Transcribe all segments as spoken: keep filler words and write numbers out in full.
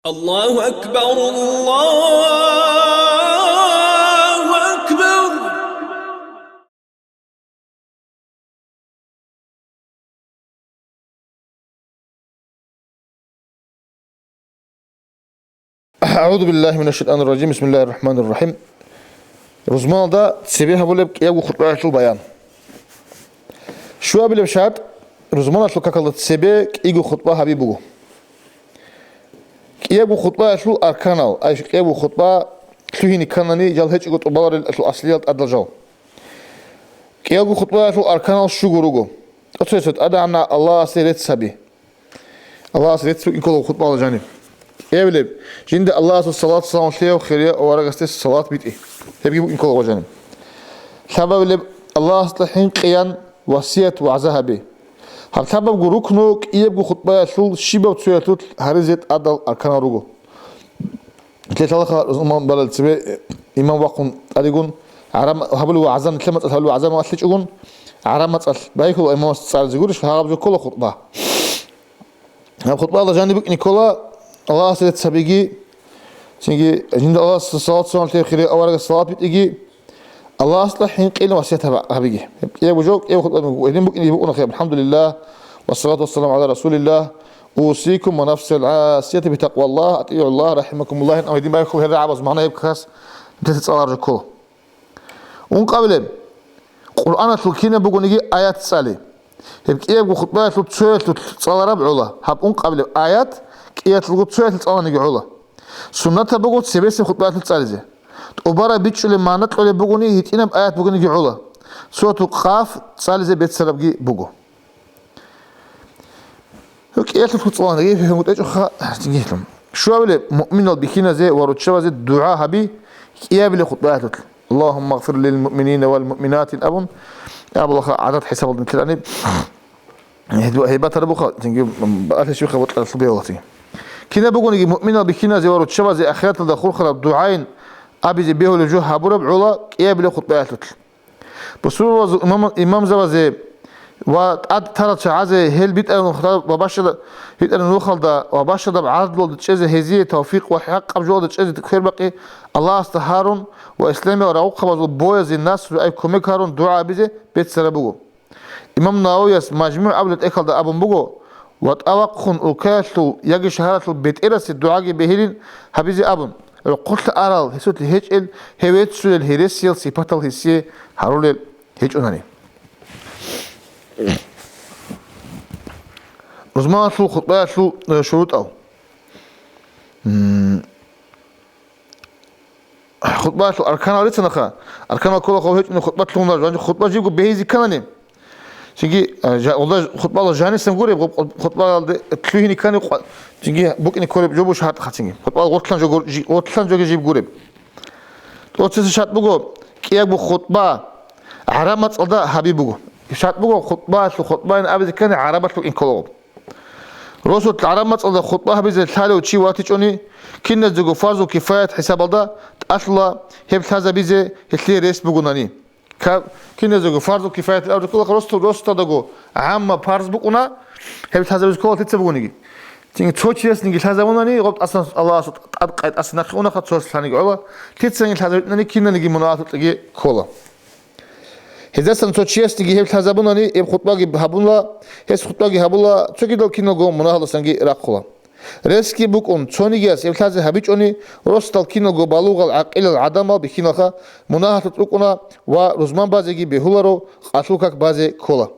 الله أكبر، الله أكبر. أعوذ بالله من الشيطان الرجيم. بسم الله الرحمن الرحيم. Рузманалда цебе гьабулеб кӀиябго хутӀбаялъул баян. Щуабилеб шартӀ, рузманалъул какалда цебе кӀиго хутӀба гьаби буго. КӀиябго хутӀбаялъул арканал, ай кӀиябго хутӀба лъугьине кканани, жал гьечӀого тӀубаларелъул аслиял тӀадал жал. КӀиябго хутӀбаялъул арканал щуго руго. ТӀоцебесеб тӀадегӀанав Аллагьасе рецц гьаби. Аллагьасе рецц букӀин ккола хутӀбаялда жаниб. Эбелеб, жинда Аллагьасул салат-салам лъеяв хирияв аварагасде салат битӀи. Гьебги букӀин ккола жаниб. Лъабабилеб, Аллагьасда хӀинкъиян васият-вагӀза гьаби. Гьаб лъабабго рукну кӀиябго хутӀбаялъул щибаб цоялъулъ гьаризе тӀадал арканал руго. Нилъеда лъалаха, рузман балел цебе имам вахъун тӀадегун, гӀараб гьабулев вагӀза, нилъер мацӀалъ гьабулев вагӀза малъичӀогун, гӀараб мацӀалъ байхьула имамас цӀализе гурищ, гьаб жо ккола хутӀба. Гьаб хутӀбаялда жаниб букӀин ккола Аллагьасе рецц гьабиги, цинги жинда Аллагьасе салат-салам лъеяв хирияв аварагас салат битӀиги, Аллагьасда хӀинкъилин васият гьаб-, гьабиги. Гьеб кӀиябго жо, кӀиябго хутӀба гьедин букӀине букӀуна, алхӀамдулиллагь, вассалату вассаламу гӀала расулиллагь, усикум ва нафсил гӀасияти битакъваллагь, атӀигӀуллагь, рахӀимакумуллагь, гьедин байхьул гьел рагӀабаз магӀна гьеб кас нилъеца цӀалараб жо ккола. Ункъабилеб, Къуръаналъул кинаб бугониги аят цӀали. Гьеб кӀиябго хутӀбаялъул цоялъулъ цӀалараб гӀола, гьаб ункъабилеб аят кӀиялъулго цоялъулъ цӀаланиги гӀола. Суннатаб буго цебесеб хутӀбаялъулъ цӀализе. ТӀубараб бичӀчӀулеб магӀна кьолеб бугони, гьитӀинаб аят бугониги гӀола. Суратул Къаф цӀализе беццарабги буго. КӀиялъулъ цӀаланиги гьеб гьунгутӀечӀоха гьартингейлъун. Щуабилеб, муъминал бихьиназе ва руччабазе дугӀа гьаби кӀиябилеб хутӀбаялъулъ. Аллагьумма гъфир лил муъминина вал муъминатин абун, абулаха гӀадат хӀисабалда нилъер гьаниб. Гьеб-, гьеб батарабуха, цинги, м, алъе щибха бокьаралъуб бегьулахъги. Кинаб бугониги муъминал бихьиназе ва руччабазе ахираталда хурхараб дугӀайин абизе бегьулеб жо гьабураб гӀола кӀиябилеб хутӀбаялъулъ. Бусурбабазул имам-, имамзабазе ва тӀад тарал чагӀазе гьел битӀараб нухалда ва бащада-, битӀараб нухалда ва бащадаб гӀадлуялда чӀезе гьезие тавфикъ ва хӀакъаб жоялда чӀезе квербакъи Аллагьасда гьарун ва исламиял рагъухъабазул боязе насру ай кумек гьарун дугӀа абизе беццараб буго. Имам Нававияс МажмугӀ абулеб тӀехьалда абун буго: «ВатӀа вахъун улкаялъул яги шагьаралъул бетӀерасе дугӀаги бегьилин гьабизе», – абун, рохъулъа арал, гьесулъ гьечӀел, гьев веццулел гьересиял сипатал гьесие гьарулел гьечӀунани. Рузманалъул хутӀбаялъул, э, шурутӀал. М, ХутӀбаялъул арканал рицанаха, арканал ккола хъуб гьечӀони хутӀба лъугьунареб, гьанже хутӀба жибго бегьизе кканани, цинги, а, жа-, гъолда хутӀбала жанисан гуреб, гъоб-, хутӀбаялде лъугьине ккани къва-, цинги букӀине кколеб жо буго шартӀха цинги. ХутӀбала гъорлъан жо гур-, жи-, гъорлъан жоги жиб гуреб. ТӀоцебесеб шартӀ буго, кӀиябго хутӀба гӀараб мацӀалда гьаби буго. ШартӀ буго, хутӀбаялъул хутӀбаин абизе ккани гӀарабалъул ин кколаго. Росулъ гӀараб мацӀалда хутӀба гьабизе лъалев чи ватичӀони, киназего фарзул кифаят хӀисабалда тӀалъула гьеб лъазабизе гьелъие рес бугонани. Ка-, киназего фарзул кифаят абураб ккола, росу-, росулъадаго гӀамма парз букӀуна, гьеб лъазабизе ккола лъица бугониги. Цинги цо чиясниги лъазабунани, гъоб тӀасан Аллагьасул тӀад къай тӀаса нахъе унаха цояс лъаниги гӀола, лъицаниги лъазабитӀани кинаниги мунагьалъукьеги ккола. Гьездасан цо чиясниги гьеб лъазабунани, гьеб хутӀбаги гьабула, гьес хутӀбаги гьабула, цогидал киналго мунагьалдасанги рахъула. Ресги букӀун, цонигияс гьеб лъазе гьабичӀони, росдал киналго балугъал гӀакъилал гӀадамал бихьиналха, мунагьалъукь рукӀуна ва рузман базеги бегьуларо, къалъул как базе ккола.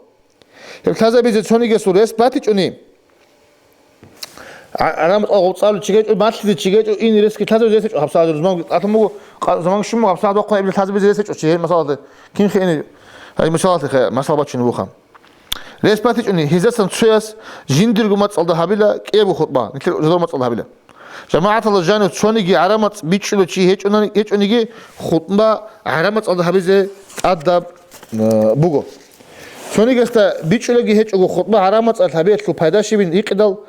Гьеб лъазабизе цонигиясул рес батичӀони, А-, арам къо-, гъоцӀалъ чигечӀо, малъизе чигечӀо, ин ресги лъазабизе ресечӀо, гьабсагӀат рузман тӀалъун буго, къа-, заман щун буго, гьабсагӀат вахъун гьеб лъазабизе ресечӀо, чи гьеб масалалъе, кинха ини, гьай масалалъе хе-, масал бачине вуха. Рес батичӀони, гьезасан цояс жиндирго мацӀалда гьабила, кӀиябго хутӀба, нилъер жодор мацӀалда гьабила. ЖамагӀаталда жанив цониги гӀараб мацӀ бичӀчӀулев чи гьечӀунани-, гьечӀониги, хутӀба гӀараб мацӀалда гьабизе тӀадаб, э, буго. Цонигасда бичӀчӀулаги гьечӀого хутӀба гӀараб мацӀалъ гьабиялъул пайда щибин гьикъидал,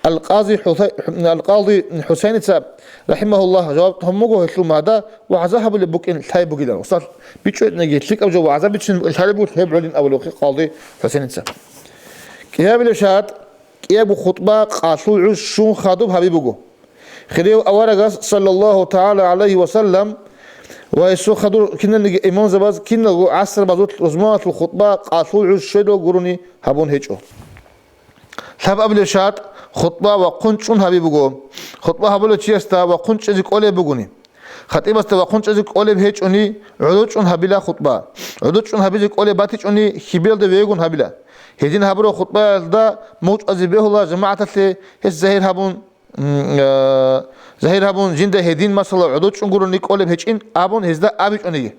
Ал-Къази ХӀусай-, Ал-Къази ХӀусайница, рахӀимагьуллагь, жаваб гьабун буго гьелъул магӀна, вагӀза гьабулеб букӀин лъай бугилан. Устал бичӀчӀуетӀинеги лъикӀаб жо вагӀза бичин букӀин лъалеб буго, гьеб гӀолин абулеб Къази ХӀусайница. КӀиябилеб шартӀ, кӀиябго хутӀба къалъул гӀуж щун хадуб гьаби буго. Хирияв аварагас, саллаллагьу тагӀала гӀалайгьи ва саллам, ва гьесул хадур киналниги имамзабаз киналго гӀаср базулъ рузманалъул хутӀба къалъул гӀуж щведал гурони гьабун гьечӀо. Лъабабилеб шартӀ, хутӀба вахъун чӀун гьаби буго. ХутӀба гьабулев чиясда вахъун чӀезе кӀолеб бугони. ХатӀибасда вахъун чӀезе кӀолеб гьечӀони, гӀодов чӀун гьабила хутӀба. ГӀодов чӀун гьабизе кӀолеб батичӀони, хьибилалда вегун гьабила. Гьедин гьабураб хутӀбаялда мугъчӀвазе бегьула жамагӀаталъе гьес загьир гьабун, м, э, загьир гьабун, жинда гьедин, масала, гӀодов чӀун гурони кӀолеб гьечӀин абун гьезда абичӀониги.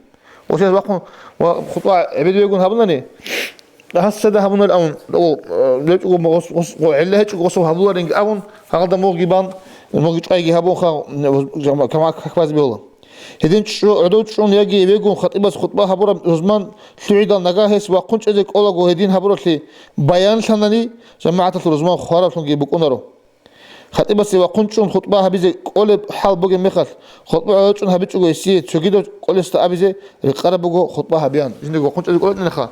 Ва гьес вахъун ва хутӀба гӀебеде вегун гьабунани, гьасда гьабунал авун, о, э, гьечӀого гъос-, гъос-, гъо-, гӀелла гьечӀого гъосов гьабуларинги абун, гьалда мугъги бан, мугъги чӀвайги гьабун ха-, м, кама-, как базе бегьула. Гьедин чӀу-, гӀодов чӀун яги вегун хатӀибас хутӀба гьабураб рузман лъугӀидал нагагь гьес вахъун чӀезе кӀолаго гьедин гьабуралъе баянлъанани, жамагӀаталъул рузман хвараблъунги букӀунаро. ХатӀибасе вахъун чӀун хутӀба гьабизе кӀолеб хӀал бугеб мехалъ, хутӀба гӀодов чӀун гьабичӀого гьесие цогидав кӀолесда абизе рекъараб буго хутӀба гьабеян. Жиндирго вахъун чӀезе кӀолеб мехалъ,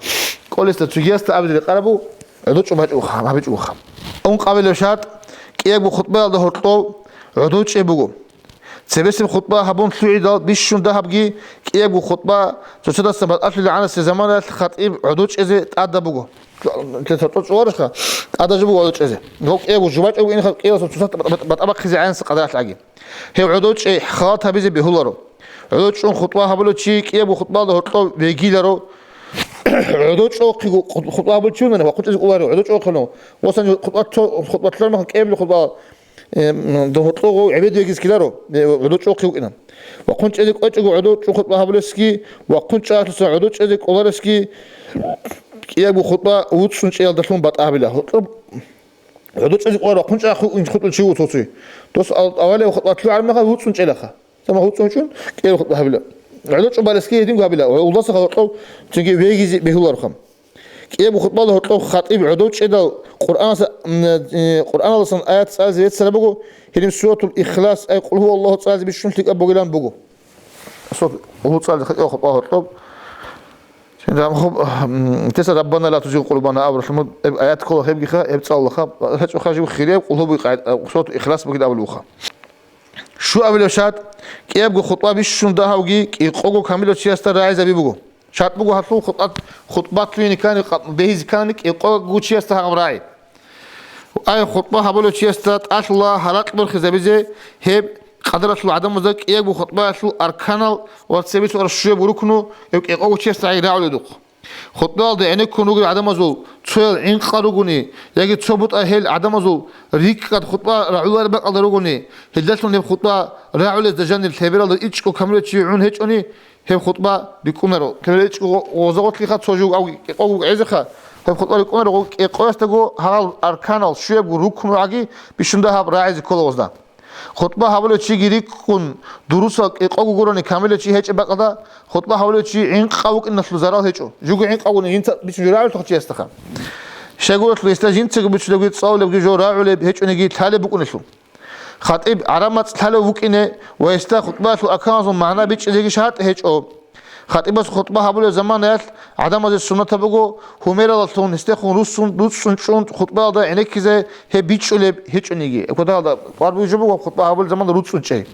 кӀолесда цогиясда абизе рекъараб буго гӀодов чӀун гьабичӀого ха-, гьабичӀого ха. Ункъабилеб шартӀ, кӀиябго хутӀбаялда гьоркьов гӀодов чӀей буго. Цебесеб хутӀба гьабун лъугӀидал бищун дагьабги кӀиябго хутӀба цоцадаса батӀалъулел гӀанасе заманаялъ хатӀиб гӀодов чӀезе тӀадаб буго. Лъетар тӀоцӀ чӀоларищха? ТӀадаб жо буго гӀодов чӀезе. Гьев кӀиябго жубачӀав вугин хатӀиб кӀиялдаса цоцазда батӀа-, батӀа бахъизе гӀенасеб къадаралъ аги. Гьев гӀодов чӀей халат гьабизе бегьуларо. ГӀодов чӀун хутӀба гьабулев чи кӀиябго хутӀбаялда гьоркьов вегиларо. ГӀодов чӀолхъего хут-, хутӀба гьабулев чи вугони, вахъун чӀезе кӀоларо, гӀодов чӀолхъего. Васан хутӀба цо-, хутӀба лъугӀараб мехалъ кӀиябго хутӀба Э, м, дов гьоркього гӀебед вегиз ккеларо, э, гӀодов чӀолхъи вукӀина. Вахъун чӀезе кӀвечӀого гӀодов чӀун хутӀба гьабулесги, вахъун чӀаялъусан гӀодов чӀезе кӀоларесги, кӀиябго хутӀба вуцӀцӀун чӀеялдалъун батӀа гьабила. Гьоркьоб гӀодов чӀезе кӀолар вахъун чӀа ху-, хутӀул чи вуцоци. Дос ал-, авалав хутӀба лъугӀараб мехалъ вуцӀцӀун чӀелаха. Сама вуцӀцӀун чӀун, кӀиябго хутӀба гьабила. ГӀодов чӀун балесги гьединго гьабила. Улдаса гьоркьоб цинги вегизе бегьуларха. КӀиябго хутӀбаялда гьоркьоб хатӀиб гӀодов чӀедал Къуръанаса, м, э, Къуръаналдасан аят цӀализе реццараб буго, гьедин Суратул Ихлас, ай Къул гьува Аллагьу цӀализе бищун лъикӀаб бугилан буго. Суратул Къул гьува цӀализе кӀиябго хутӀба гьоркьоб. Гьедин гьаб хоб, м, теса Раббана ла тузигъ къулубана абуралъун, гьеб аят ккола гьебгиха, гьеб цӀалулаха, гьечӀоха жив хирияб Къул гьува къай-, а, Суратул Ихлас бугин абулеб буха. Щуабилеб шартӀ, кӀиябго хутӀба бищун дагьавги кӀикъого камилав чиясда рагӀизаби буго. ШартӀ буго гьалъул хутӀбат-, хутӀбат лъугьине ккани, къа-, бегьизе ккани кӀикъого чиясда гьаб рагӀи. Ай хутӀба гьабулев чиясда тӀалъула гьаракь борхизабизе, гьеб къадаралъул гӀадамазда кӀиябго хутӀбаялъул арканал ва цебе цо щуяб рукну гьеб кӀикъого чиясда гьай рагӀуледухъ. ХутӀбаялда гӀенеккун ругел гӀадамазул цоял гӀинкъа ругони, яги цо бутӀа гьел гӀадамазул рикӀкӀад хутӀба рагӀулареб бакӀалда ругони, гьелдалъун гьеб хутӀба рагӀулезда жанир лъебералда ичӀго камилав чи гӀун гьечӀони, гьеб хутӀба рикӀкӀунаро. Ккелел ичӀго гъо-, гъоза-гъотлъиха цо жугав кӀикъого гӀезеха, гьеб хутӀба рикӀкӀунаро гъо-, кӀикъоясдаго гьал арканал щуябго рукну гӀаги бищунда гьаб рагӀизе ккола гъозда. ХутӀба гьабулев чиги рикӀкӀун, дурусал кӀикъого гурони камилав чи гьечӀеб бакӀалда, хутӀба гьабулев чи гӀинкъав вукӀиналъул зарал гьечӀо. Жуго гӀинкъавгуни жинца бицун жо рагӀултухъ чиясдаха. Щайгурелъул гьесда жинцаго бицунебги цӀалулебги жо рагӀулеб гьечӀониги лъалеб букӀунелъул. ХатӀиб гӀараб мацӀ лъалев вукӀине ва гьесда хутӀбаялъул арканазул магӀна бичӀчӀизеги шартӀ гьечӀо. ХатӀибас хутӀба гьабулеб заманаялъ гӀадамазе суннатаб буго, гьумералалъун гьесдехун руссун, руцӀцӀун чӀун хутӀбаялда гӀенеккизе гьеб бичӀчӀулеб гьечӀониги. Кодагьалда къварбуги жо буго хутӀба гьабулеб замана руцӀцӀун чӀей.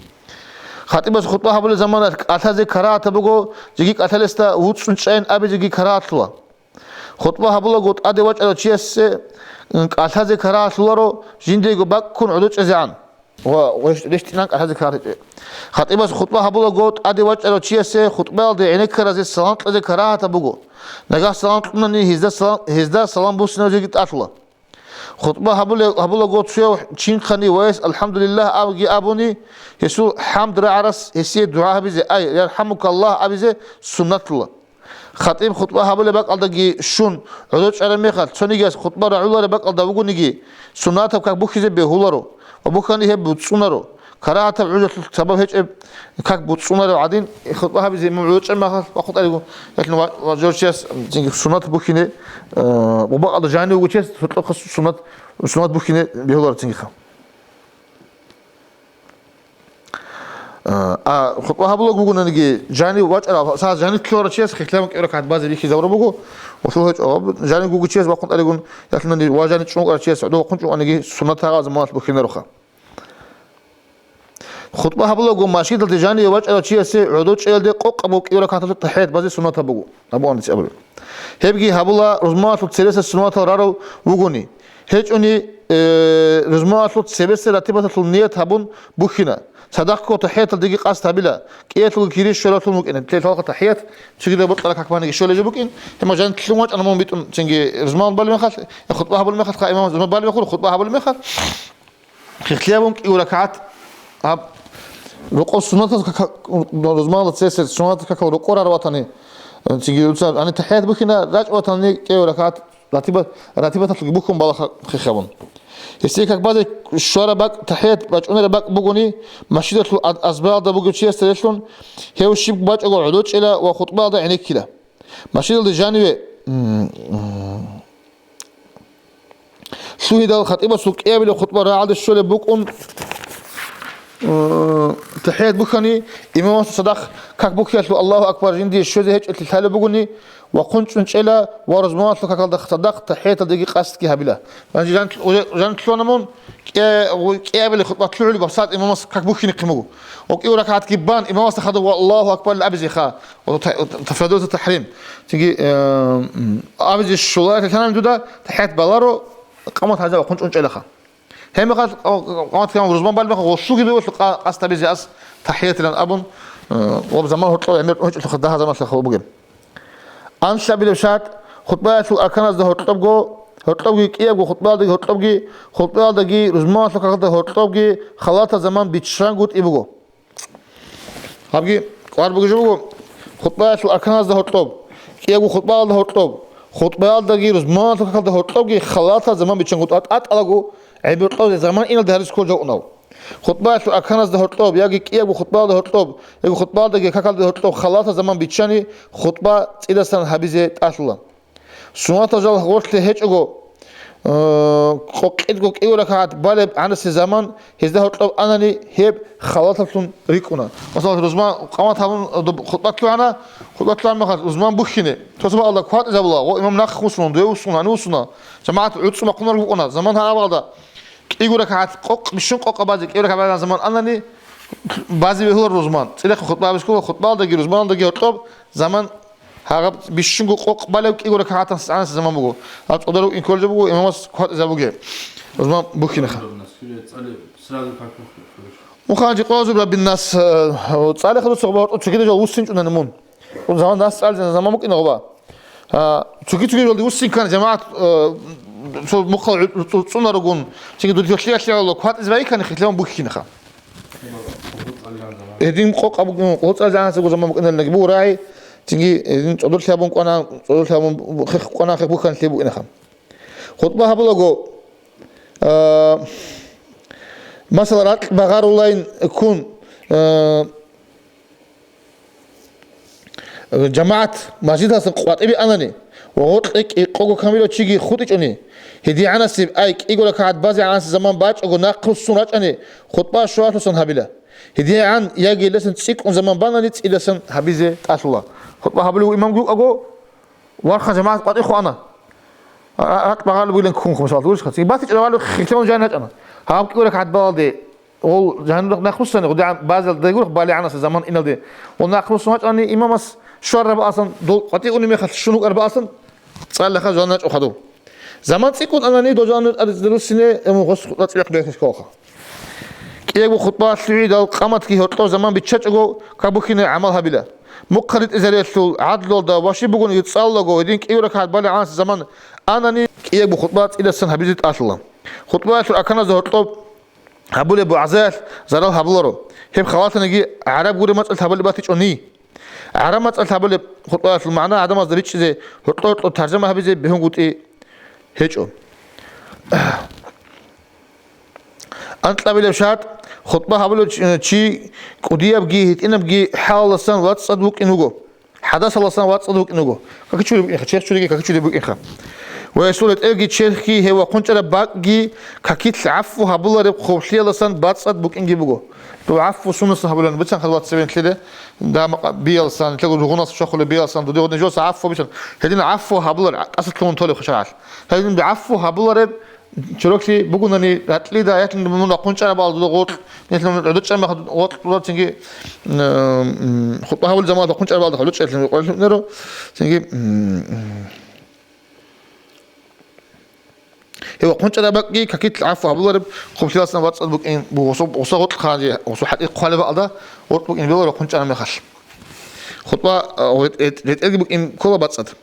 ХатӀибас хутӀба гьабулеб заманаялъ кӀалъазе карагьатаб буго, жеги кӀалъалесда вуцӀцӀун чӀайин абизеги карагьатлъула. ХутӀба гьабулаго тӀаде вачӀарав чиясе, м, кӀалъазе карагьалъуларо жиндиего бакӀккун гӀодов чӀезегӀан ва гъвеш-, рещтӀинан кӀалъазе карагьатаб. ХатӀибас хутӀба гьабулаго тӀаде вачӀарав чиясе хутӀбаялде гӀенеккаразе салам кьезе карагьатаб буго. Нагагь салам кьунани гьезда салам, гьезда салам буссинавзеги тӀалъула. ХутӀба гьабуле-, гьабулаго цояв чинхъани ва гьес «АлхӀамдулиллагь» абги абуни, гьесул хӀамд рагӀарас гьесие дугӀа гьабизе, ай, «ЯрхӀамукаллагь» абизе суннатлъула. ХатӀиб хутӀба гьабулеб бакӀалдаги щун, гӀодов чӀараб мехалъ, цонигияс хутӀба рагӀулареб бакӀалда вугониги, суннатаб как бухьизе бегьуларо ва бухьани гьеб буцӀцӀунаро. Карагьатаб гӀужалъулъ сабаб гьечӀеб как буцӀцӀунарев гӀадин, хутӀба гьабизе имам гӀодов чӀараб мехалъ бахъун тӀаригун, ялъун ва-, ва жо чияс цинги суннат бухьине, э, ва бакӀалда жанив вуго чияс гьоркьохъа суннат, суннат бухьине бегьуларо цинги ха. А, а хутӀба гьабулаг вугонаниги, жанив вачӀарав, сагьат жанив лъугьарав чияс хихлъабан кӀиго ракагӀат базе бихьизабураб буго, ва лъугьа-, жанив вугев чияс бахъун тӀаригун, ялъунани ва жанив чӀункӀарав чияс гӀодов вахъун чӀугӀаниги суннат гьагъазаб муналъ бухьинароха. ХутӀба гьабулаго, масжидалде жаниве вачӀарав чиясе гӀодов чӀеялде къокъабго кӀиго ракагӀаталъул тахӀият базе суннатаб буго, абуан цӀабула. Гьебги гьабула, рузманалъул цересел суннатал рарав вугони. ГьечӀони, э, рузманалъул цебесел ратибаталъул ният гьабун бухьина. Цадахъго тахӀияталдеги къасд гьабила, кӀиялъулги кири щваралъун вукӀине. Лъалха тахӀият, цогидаб бокьараб как багьаниги щолеб жо букӀин, гьеб жаниб лъун вачӀана мун битӀун, цинги рузманалъ балеб мехалъ, э, хутӀба гьабулеб мехалъ, имам рузманалъ балеб мехалъ, хутӀба гьабулеб мехалъ, хихлъияб кӀиго ракагӀат гьаб рокъоб суннатаз какал, рузманалда цересел суннатаз какал рокъор гьарав ватани, цинги дуца гьаниб тахӀият бухьина, рачӀун ватани кӀиго ракагӀат ратиба-, ратибаталъулги бухьун балаха хихабун. Гьесие как базе щвараб бакӀ, тахӀият бачӀунараб бакӀ бугони, масжидалъул ад-, азбаралда бугев чиясда релълъун, гьев щиб бачӀого гӀодов чӀела ва хутӀбаялда гӀенеккила. Масжидалде жаниве, м, м, лъугьидал хатӀибасул кӀиабилеб хутӀба рагӀалде щолеб букӀун, э, тахӀият бухьани, имамасул цадахъ как бухьиялъул Аллагьу акбар жиндие щвезе гьечӀелъи лъалеб бугони, вахъун чӀун чӀела ва рузманалъул какалда цадахъ тахӀияталдеги къасдги гьабила. Гьанже жан-, уже жанлъугьана мун, кӀе-, кӀиабилеб хутӀба лъугӀулеб гьабсагӀат имамас как бухьинихъин буго. Ва кӀиго ракагӀатги бан, имамасда хадуб ва Аллагьу акбар абизе ха. Ва та-, тафрияту тахӀрим. Цинги, э, м, абизе щоларелъанани дуда тахӀият баларо, къамат гьаза вахъун чӀун чӀелаха. Гьеб мехалъ къа-, къа-, къамат гьабун рузман балеб мехалъ гъолъулги бегьулъ къа-, къасд гьабизе ас тахӀиятилан абун, э, ва заман гьоркьоб гӀемер гьечӀолъухъа дагьа заманалъухъ бугеб. Анлъабилеб шартӀ, хутӀбаялъул арканазда гьоркьобго, гьоркьобги кӀиябго хутӀбаялдаги гьоркьобги, хутӀбаялдаги рузманалъул какалда гьоркьобги халатаб заман биччангутӀи буго. Гьабги кӀвар бугеб жо буго, хутӀбаялъул арканазда гьоркьоб, кӀиябго хутӀбаялда гьоркьоб, хутӀбаялдаги рузманалъул какалда гьоркьобги халатаб заман биччангутӀи, тӀатӀалаго гӀемер кьозе заман иналде гьарис кколеб жо букӀунеб. ХутӀбаялъул арканазда гьоркьоб, яги кӀиябго хутӀбаялда гьоркьоб, яги хутӀбаялдаги какалда гьоркьоб халатаб заман биччани, хутӀба цӀидасан гьабизе тӀалъула. Суннатал жал гъорлъе гьечӀого, э, къокъидго кӀиго ракагӀат балеб гӀанасе заман гьезда гьоркьоб анани, гьеб халатаблъун рикӀкӀуна. Масала, рузман къамат гьабун, доб хутӀба лъугӀана, хутӀба лъугӀан мехалъ рузман бухьине. Цо-цо бакӀалда кватӀизабула, гъо, имам нахъ вуссуна, дуе вуссуна, гьанив вуссуна. ЖамагӀат гӀуцӀун бахъунарго букӀуна. Заман гьабалда кӀиго ракагӀат, къокъ, бищун къокъаб базе кӀиго ракагӀат балеб заман анани, базе бегьулар рузман. ЦӀидахъе хутӀба гьабизе ккола, хутӀбаялдаги рузманалдаги гьоркьоб заман гьаб бищунго къокъ балеб кӀиго ракагӀатан гӀанасе заман буго. Гьаб цӀодор рукӀин кколеб жо буго, имамас кватӀизабуге. Рузман бухьинеха. Муханжи къвазуб раббинас, э, цӀалиха дуца гъоба гьоркьоб цогидал жал вуссинчӀунани мун. Заман дас цӀализаб заман букӀина гъоба. А, цоги-цоги жалде вуссин ккани, жамагӀат, э, цо мухъал гӀу-, цӀу-, цӀунарогун, цинги дуде лъиялъе гӀоло кватӀизе байиккани, хилъан бухьинеха. Гьедин къокъ абу-, къокъ цӀализегӀанасего заман букӀиналинаги буго рагӀи, цинги гьедин цӀодорлъи абун кӀвана, цӀодорлъи абун хех кӀвана, хех бухьанлъи букӀинаха. ХутӀба гьабулаго, а, масала, ракь багъарулайин ккун, а, ЖамагӀат, масжидалъасан къватӀибе анани ва гъоркье кӀикъого камилав чиги хутӀичӀони, гьедигӀанасеб, ай, кӀиго ракагӀат базегӀанасеб заман бачӀого нахъруссун рачӀани, хутӀба щуялъусан гьабила. ГьедигӀан яги гьелдасан цӀикӀкӀун заман банани, цӀидасан гьабизе тӀалъула. ХутӀба гьабулев имамги вукӀаго, вархъан жамагӀат къватӀихъо ана. Ра-, ракь багъарулеб бугилан ккунха, масала, гурищха. Цин батичӀ равали хилъаван жан рачӀана. Гьаб кӀиго ракагӀат балалде, Ол жагьаннаб нахъ руссани, гъудигӀан базал дайгурахъ балигӀанаса заман иналде. Ол нахъ руссун вачӀани, имамас щвараб баасан, дол къватӀи унеб мехалъ щун вукӀараб баасан, цӀалиха жан рачӀо хадув. Заман цӀикӀкӀун анани, дол жагьаннаб руссине, эм, гъос хутӀа цӀикӀкӀ бехьизехъалха. КӀиябго хутӀба лъугӀидал къаматги гьоркьор заман биччачӀого, кабухьине гӀамал гьабила. Мухъа ритӀизариялъул гӀадлуялда ва щиб бугониги цӀалулаго, гьедин кӀиго ракагӀат балигӀанаса заман анани, кӀиябго хутӀба цӀидасан гьабизе тӀалъула. ХутӀбаялъул арканазда гьоркьоб гьабулеб бугӀзаялъ зарал гьабуларо. Гьеб халатаниги гӀараб гуреб мацӀалъ гьабулеб батичӀони. ГӀараб мацӀалъ гьабулеб хутӀбаялъул магӀна гӀадамазда бичӀчӀизе, гьоркьо-гьоркьо таржама гьабизе бегьунгутӀи гьечӀо. Анкьабилеб шартӀ, хутӀба гьабулев чи, чи кӀудиябги гьитӀинабги хӀалаласан вацӀцӀад вукӀин вуго. ХӀадасаласан вацӀцӀад вукӀин вуго. Какичуреб букӀинха, черх чуриги какичуреб букӀинха. Ва гьесул гьетӀевги черхги гьев вахъун чӀараб бакӀги какилъ гӀафу гьабулареб хъублъияласан бацӀцӀад букӀинги буго. Дов гӀафу суннасан гьабулеб, бицанха вацӀцӀадаб нилъеда, дагьа-макъ бияласан, нилъего ругъуналъ щвахулеб бияласан, дудего нижеца гӀафу бицан. Гьедин гӀафу гьабулареб, тӀаса лъугьун толеб шаргӀалъ. Гьедин гӀафу гьабулареб Чороклъи бугунани, ракьлида аятун мун рахъун чӀараб алда гъоркь, нилъ мун гӀодор чӀараб гъоркь, гъоркь цинги, м, хутӀба гьабулел заман рахъун чӀараб алда гьалучӀелъин къварилъун гьаро, цинги, м, гьев рахъун чӀараб бакӀги какилъ гӀафу гьабулареб, хъублъиласан вацӀцӀад букӀин, бу-, гъосо, гъосо гъоркь хъанжи, гъосо хӀатӀи хъвалеб алда гъоркь букӀин бела рахъун чӀараб мехалъ. ХутӀба, а, ретӀ-, ретӀелги букӀин ккола бацӀцӀад.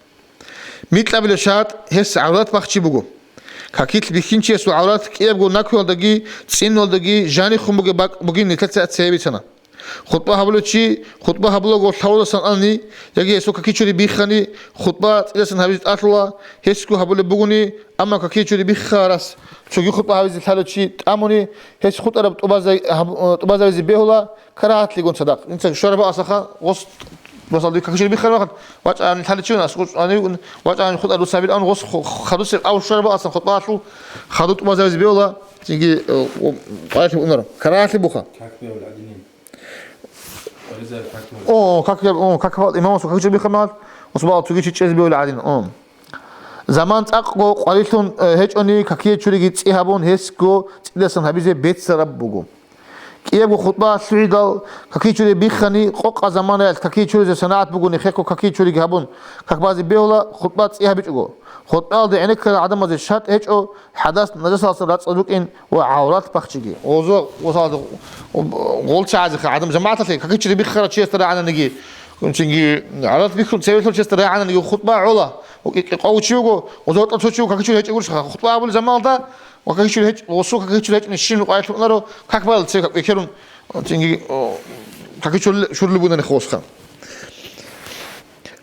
Микьабилеб шартӀ гьес гӀаврат бахчи буго. Какилъ бихьинчиясул гӀаврат кӀиябго накуялдаги цӀиналдаги жанихун бугеб бакӀ бугин нилъеца цебе бицана. ХутӀба гьабулев чи хутӀба гьабулаго лъавуласан ани, яги гьесул какичури биххани, хутӀба цӀидасан гьабизе тӀалъула, гьесго гьабулеб бугони, амма какичури биххарас цоги хутӀба гьабизе лъалев чи тӀамуни, гьес хутӀараб тӀубазай-, гьаб-, тӀубазабизе бегьула, карагьатлъигун цадахъ. Инца швараб асаха, гъос, масала, дир какичури биххараб мехалъ, вачӀани лъаличи вуна, аскӀуш-, ани вуна, вачӀани хутӀа русабил ан гъос ху-, хадусеб ав швараб асан хутӀбалъул хаду тӀубазабизе бегьула, цинги, э, о, къайилъи унаро. Карагьатлъи буха. Как бегьула гӀадинин? О, как бегьула, о, как бегьула, имамасул какичури биххараб мехалъ, усбала цоги чи чӀезе бегьула гӀадин, о. Заман цӀакъго къварилъун, э, гьечӀони, какие чуриги цӀи гьабун, гьесго цӀидасан гьабизе беццараб буго. КӀиябго хутӀба лъугӀидал какичури биххани, къокъа заманаялъ какичуризе санагӀат бугони, хехго какичуриги гьабун, как базе бегьула, хутӀба цӀи гьабичӀого. ХутӀбаялда гӀенеккарал гӀадамазе шартӀ гьечӀо хӀадас, нажасалдасан рацӀцӀад букӀин ва гӀаврат бахчиги. Гъозо, гъозалда, гъолчагӀазеха гӀадам жамагӀаталъе какичури биххарав чиясда рагӀананиги, цинги гӀаврат биххун цевелъул чиясда рагӀананиги хутӀба гӀола. Ва кӀи-, кӀикъав чи вуго, гъозо гьоркьор цо чи вуго, какичури гьечӀогурищха хутӀба гьабулел заманалда, Ва какичури гьеч-, гъосул какичури гьечӀни щиб къварилъун унаро, как балал цеве как бекерун, цинги, о, какичури шурли бунани хосха.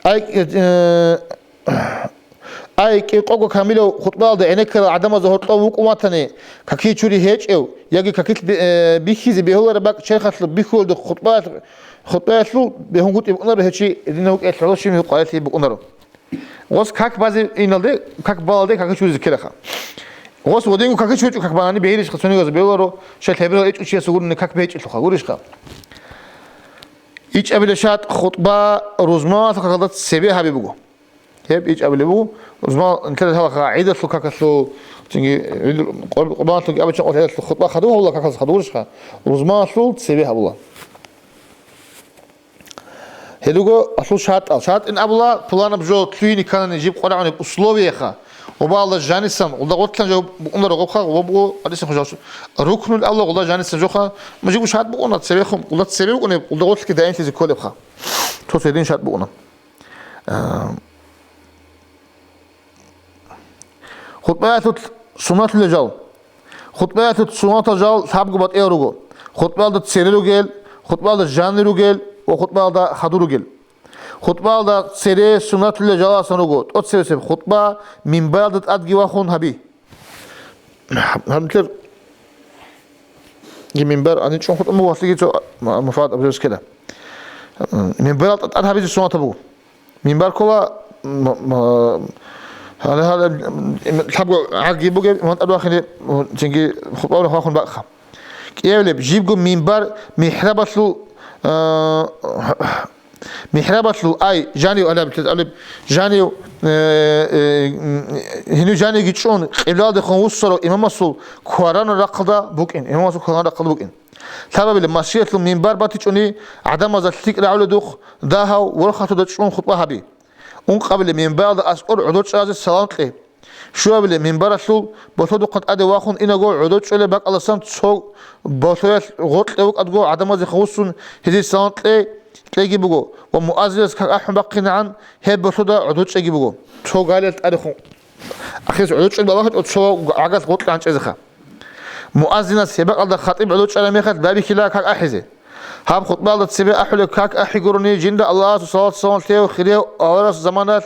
Ай, э, ай, кӀикъого камилав хутӀбаялда гӀенеккарал гӀадамазда гьоркьов вукӀун ватани, какичури гьечӀев, яги какилъ би-, э, бихьизе бегьулареб бакӀ черхалъуб бихьулда хутӀбаялъ-, хутӀбаялъул бегьунгутӀи букӀунаро гьечи гьединав вукӀиялъ гӀоло щиб къварилъи букӀунаро. Гъос как базе иналде, как балалде какичуризе ккелаха. Гъос гъодинго какичури гьечӀо как банани бегьилищха цонигаз бегьуларо, щай лъеберал гьечӀо чияс гурони как бегьичӀелъулха гурищха. ИчӀабилеб шартӀ хутӀба рузманалъул какалда цебе гьаби буго. Гьеб ичӀабилеб буго, рузмал нилъеда лъалаха гӀидалъул какалъул, цинги гӀид-, къурбаналъулги абичӀеб къо гӀидалъул хутӀба хадуб гьабула какалъ хадуб гурищха, рузманалъул цебе гьабула. Гьедуго алъул шартӀал. ШартӀин абула, пуланаб жо лъугьине кканани жиб къварагӀунеб условиеха, ва балда жанисан, гъулда гъорлъан жо букӀунаро гъобха, ва буго гьадисин хужалщу. Рукнул абула, гъулда жанисан жоха, жибго шартӀ букӀуна, цебехун, гъулда цебе букӀунеб, гъулда гъорлъги даимлъизе кколебха. Цо цедин шартӀ букӀуна. А, ХутӀбаялъул суннатлъулел жал. ХутӀбаялъул суннатал жал лъабго батӀиял руго: хутӀбаялда цере ругел, хутӀбаялда жанир ругел ва хутӀбаялда хадур ругел. ХутӀбаялда цере суннатлъулел жаласан руго тӀоцебесеб хутӀба минбаралда тӀадги вахун гьаби. Гьанлъер минбар гьаничӀун хутӀун буго, гьалъиги цо ма-, муфад абулеб ккела. Минбаралда тӀад гьабизе суннатаб буго. Минбар ккола, м-, м-, гьале-гьале, м, лъабго гӀаги бугеб, иман тӀад вахине, цинги хутӀба вахун бакӀха. КӀиявилеб, жибго минбар михӀрабалъул, а, михӀрабалъул, ай, жанив, алаб-, алаб-, жанив, э, э, м, гьенив жанивги чӀун, къиблаялдехун вуссарав имамасул кваранаб рахъалда букӀин, имамасул кваранаб рахъалда букӀин. Лъабабилеб, машгьиялъул минбар батичӀони, гӀадамазда лъикӀ рагӀуледухъ, дагьав ворхатуда чӀун хутӀба гьаби. Ункъабилеб, минбаралда аскӀор гӀодор чӀаразе салам кье. Щуабилеб, минбаралъул болъодухъан тӀаде вахун инаго, гӀодор чӀолеб бакӀалдасан цо болъоялъ гъоркье вукӀадго гӀадамаздехун вуссун гьезие салам кье-, кьеги буго ва муаззинас как ахӀун бахъинегӀан, гьеб болъода гӀодор чӀеги буго. Цо галиялъ тӀадехун ахирис гӀодор чӀолеб балагьачӀо цо гӀагал гъоркье гьанчӀезеха. Муаззинас гьеб бакӀалда хатӀиб гӀодор чӀараб мехалъ байбихьила как ахӀизе. Гьаб хутӀбаялда цебе ахӀулеб как ахӀи гурони, жинда Аллагьасул салат-салам лъеяв хирияв аварагасул заманалъ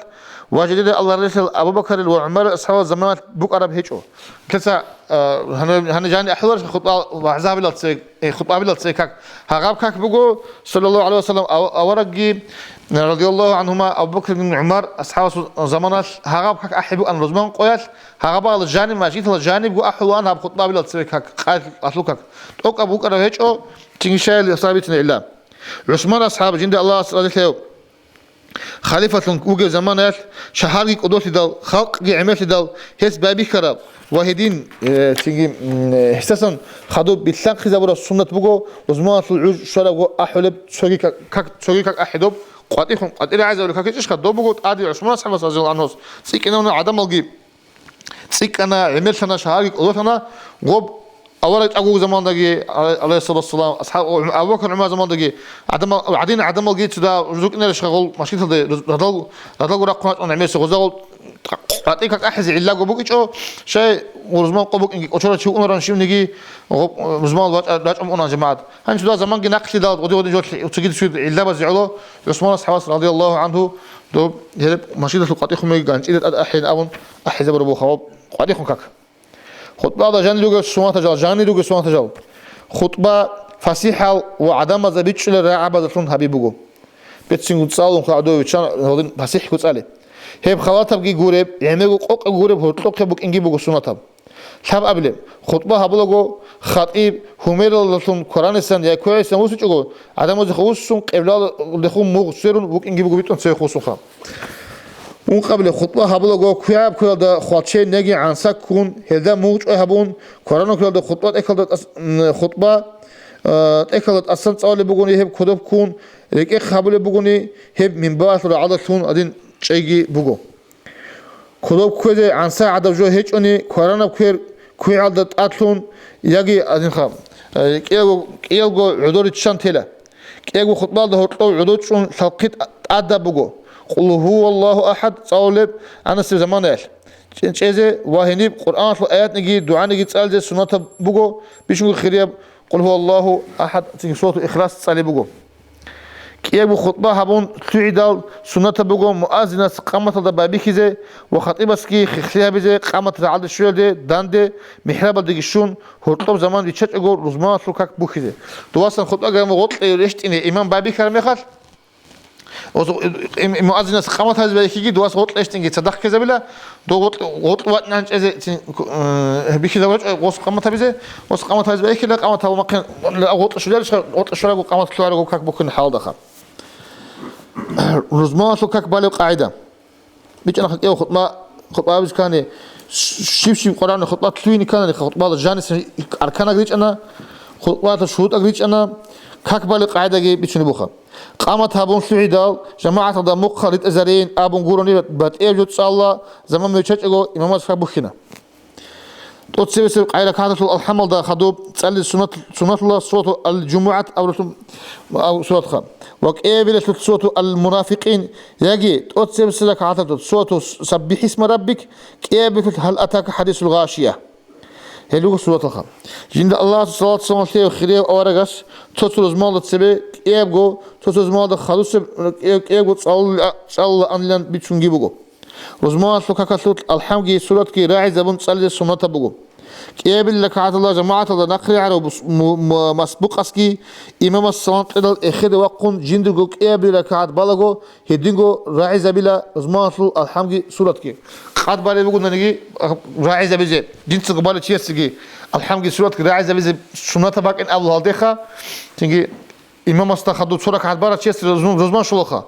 ва жидеда Аллагьасул релълъарал Абу Бакарил ва ГӀумарил асхӀабазул заманалъ букӀараб гьечӀо. Лъеца, а, гьаниб, гьаниб жаниб ахӀуларищ хутӀба вагӀза гьабилал цебе, э, хутӀба гьабилал цебе как? Гьагъаб как буго, саллаллагьу гӀалайгьи ва саллам, ав-, аварагги, радияллагьу гӀангьума, Абу Бакр ибн ГӀумар асхӀабасул заманалъ гьагъаб как ахӀи букӀан рузман къоялъ, гьагъабал жаниб, мажгиталда жанибго ахӀулаан гьаб хутӀба гьабилал цебе как, къайилъ ахӀулеб как. ТӀокӀаб букӀараб гьечӀо, цинги щай гьел сабитана гӀилла. ГӀусман асхӀаб, жинда Аллагьас разилъаяв, Халифалъун вугев заманаялъ, шагьарги кӀодолъидал, халкъги гӀемерлъидал, гьес байбихьараб ва гьедин, э, цинги, м, э, гьесдасан хадуб билълъанхъизабураб суннат буго, рузманалъул гӀуж щварабго ахӀулеб цоги как, как, цоги как ахӀидоб, къватӀихун, къватӀи рагӀизабулеб как гьечӀищха, доб буго тӀаде ГӀусман асхӀабас, разияллагьу гӀанхус, цӀикӀкӀинавна гӀадамалги, цӀикӀкӀана, гӀемерлъана, шагьарги кӀодолъана, гъоб авараг тӀагуг замандаги, гӀалайгьиссалату вассалам, асхӀаб, Абу Бакр, ГӀумар замандаги гӀадамал, гӀадин гӀадамалги цо рукӀинарищха гъол машгиталда радал-, радалго рахъун рачӀун гӀемерисел гъоза гъол къватӀи как ахӀизе гӀиллаго букӀичӀо, щай рузман къо букӀинги кӀочора чи унаран щивниги гъоб-, рузман рачӀа-, рачӀун унан жамагӀат. Гьанчуда заманги нахълъидал гъоди-гъоди жо лъи-, цогидасуе гӀилла базе гӀоло, ГӀусман асхӀабас, радияллагьу гӀанху, доб гьелеб машгиталъул къватӀихъумеги ганчӀида тӀад ахӀин абун, ахӀизабураб буха гъоб къватӀихъун как. ХутӀбада жанир ругел сунатажал, жанир ругел сунатажал. ХутӀба фасихӀал ва гӀадамазда бичӀчӀулел рагӀабазалъун гьаби буго. Бецинго цӀалун хадув виччан гьадин фасихӀго цӀале. Гьеб халатабги гуреб, гӀемерго къокъаб гуреб гьоркьохъеб букӀинги буго сунатаб. Лъабабилеб, хутӀба гьабулаго, хатӀиб гьумералдалъун кваранисан я квегӀисан вусичӀого, гӀадамаздехун вуссун, къиблалдехун мугъ сверун вукӀинги буго битӀун цевехъ вуссунха. Ункъабилеб, хутӀба гьабулаго, квегӀаб квелалда хвалчей неги гӀанса ккун, гьелда мугъ чӀвай гьабун, кваранав квелалда хутӀба тӀехьалда тӀас-, м, хутӀба, э, тӀехьалда тӀасан цӀалулеб бугони гьеб кодоб ккун, рекӀехъ гьабулеб бугони гьеб минбаралъул рагӀалдалъун гьадин чӀейги буго. Кодоб кквезе гӀанса гӀадаб жо гьечӀони, кваранаб квер квегӀалда тӀадлъун яги гьадинха, э, кӀиялго, кӀиялго гӀодор риччан тела. КӀиябго хутӀбалда гьоркьов гӀодов чӀун лъалхъи тӀадаб буго, Къул гьуваллагьу ахӀад цӀалулеб гӀанасеб заманаялъ чӀе-, чӀезе ва гьениб Къуръаналъул аятниги дугӀаниги цӀализе суннатаб буго, бищунго хирияб Къул гьуваллагьу ахӀад, цинги Суратул Ихлас цӀалеб буго. КӀиябго хутӀба гьабун лъугӀидал суннатаб буго муаззинас къаматалда байбихьизе ва хатӀибасги хихлъи гьабизе къамат рагӀалде щвелде данде, михӀрабалдеги щун, гьоркьоб заман риччачӀого рузманалъул как бухьизе. Дувасан хутӀба гьабун гъоркье рещтӀине имам байбихьараб мехалъ, ос-, им-, им-, муаззинас къамат гьабизе байбихьиги дувас гъоркье рещтӀинги цадахъ ккезабила, дов гъоркь-, гъоркь ватӀнан чӀезе цин, э, бихьизабурачӀо гъос къамат гьабизе, гъос къамат гьабизе байбихьила, къамат гьабун махъин гъоркье щвеларищха, гъоркье щварабго къамат лъугӀарабго как бухьине хӀалалдаха. Рузманалъул как балеб къагӀида. БичӀчӀана кӀиябго хутӀба, хутӀба гьабизе ккани, щ-, щив-щив Къуръаналъул хутӀба лъугьине ккани, хутӀбала жанисан арканаг ричӀана, хутӀбалъул шурутӀаг ричӀана, как балеб къагӀидаги бицунеб буха. Къамат гьабун лъугӀидал, жамагӀаталда мухъал ритӀизарейин абун гурони батӀияб жо цӀалула, заман виччачӀого имамас как бухьина. ТӀоцебесеб къайракагьаталъул алхӀамалда хадуб цӀализе суннат-, суннатлъула сурату Ал-ЖумугӀат абуралъул, аб-, суратха. Ва кӀиабилелъул сурату Ал-Мунафикъин, яги тӀоцебесеб ракагӀаталъул сурату Саббихьисма Раббик, кӀиабилелъул Гьал атака хӀадисул гъашия. Гьел руго сураталха. Жинда Аллагьасул салат-салам лъеяв хирияб аварагас цо-цо рузмалда цебе кӀиябго, цо-цо рузмалда хадусеб кӀияб-, кӀиябго цӀалула-, цӀалулаанилан бицунги буго. Рузманалъул какалъулъ алхӀамги суратги рагӀизабун цӀализе суннатаб буго. КӀиабилеб ракагӀаталда жамагӀаталда нахъригӀарав мус-, му-, му-, масбукъасги имамас салам кьедал эхеде вахъун жиндирго кӀиабилеб ракагӀат балаго гьединго рагӀизабила рузманалъул алхӀамги суратги. Къад балеб бугонаниги, а, рагӀизабизе, жинцаго балев чиясеги алхӀамги суратги рагӀизабизе суннатаб бакӀин абула гьалдеха, цинги имамасда хадуб цо ракагӀат барав чиясе рузман, рузман щолаха.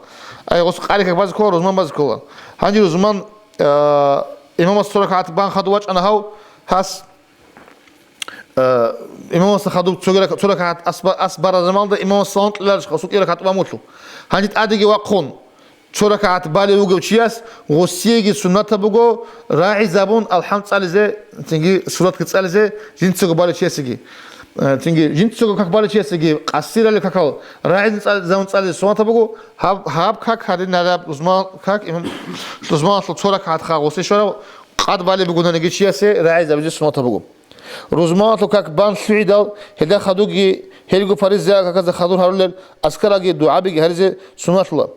Ай, гъос къари как базе ккола, рузман базе ккола. Гьанже рузман, э, имамас цо ракагӀат бан хадув вачӀана гьав, гьас, э, имамасда хадуб цоги рака-, цо ракагӀат ас ба-, ас бараб заманалда имамас салам кьеларищха, гъосул кӀияб ракагӀат бан вугелъул. Гьанже тӀадеги вахъун, цо ракагӀат балев вугев чияс гъосиеги суннатаб буго рагӀизабун алхӀам цӀализе, цинги суратги цӀализе, жинцаго балев чиясеги. Э, цинги жинцаго как балев чиясеги къасиралев какал рагӀизабун цӀализе суннатаб буго, гьаб, гьаб как гьадинараб рузман как имам, рузманалъул цо ракагӀатха гъосе щварав къад балеб бугонаниги чиясе рагӀизабизе суннатаб буго. Рузманалъул как бан лъугӀидал, гьелда хадубги, гьелго фаризаяб каказда хадур гьарулел азкаралги дугӀабиги гьаризе суннатлъула.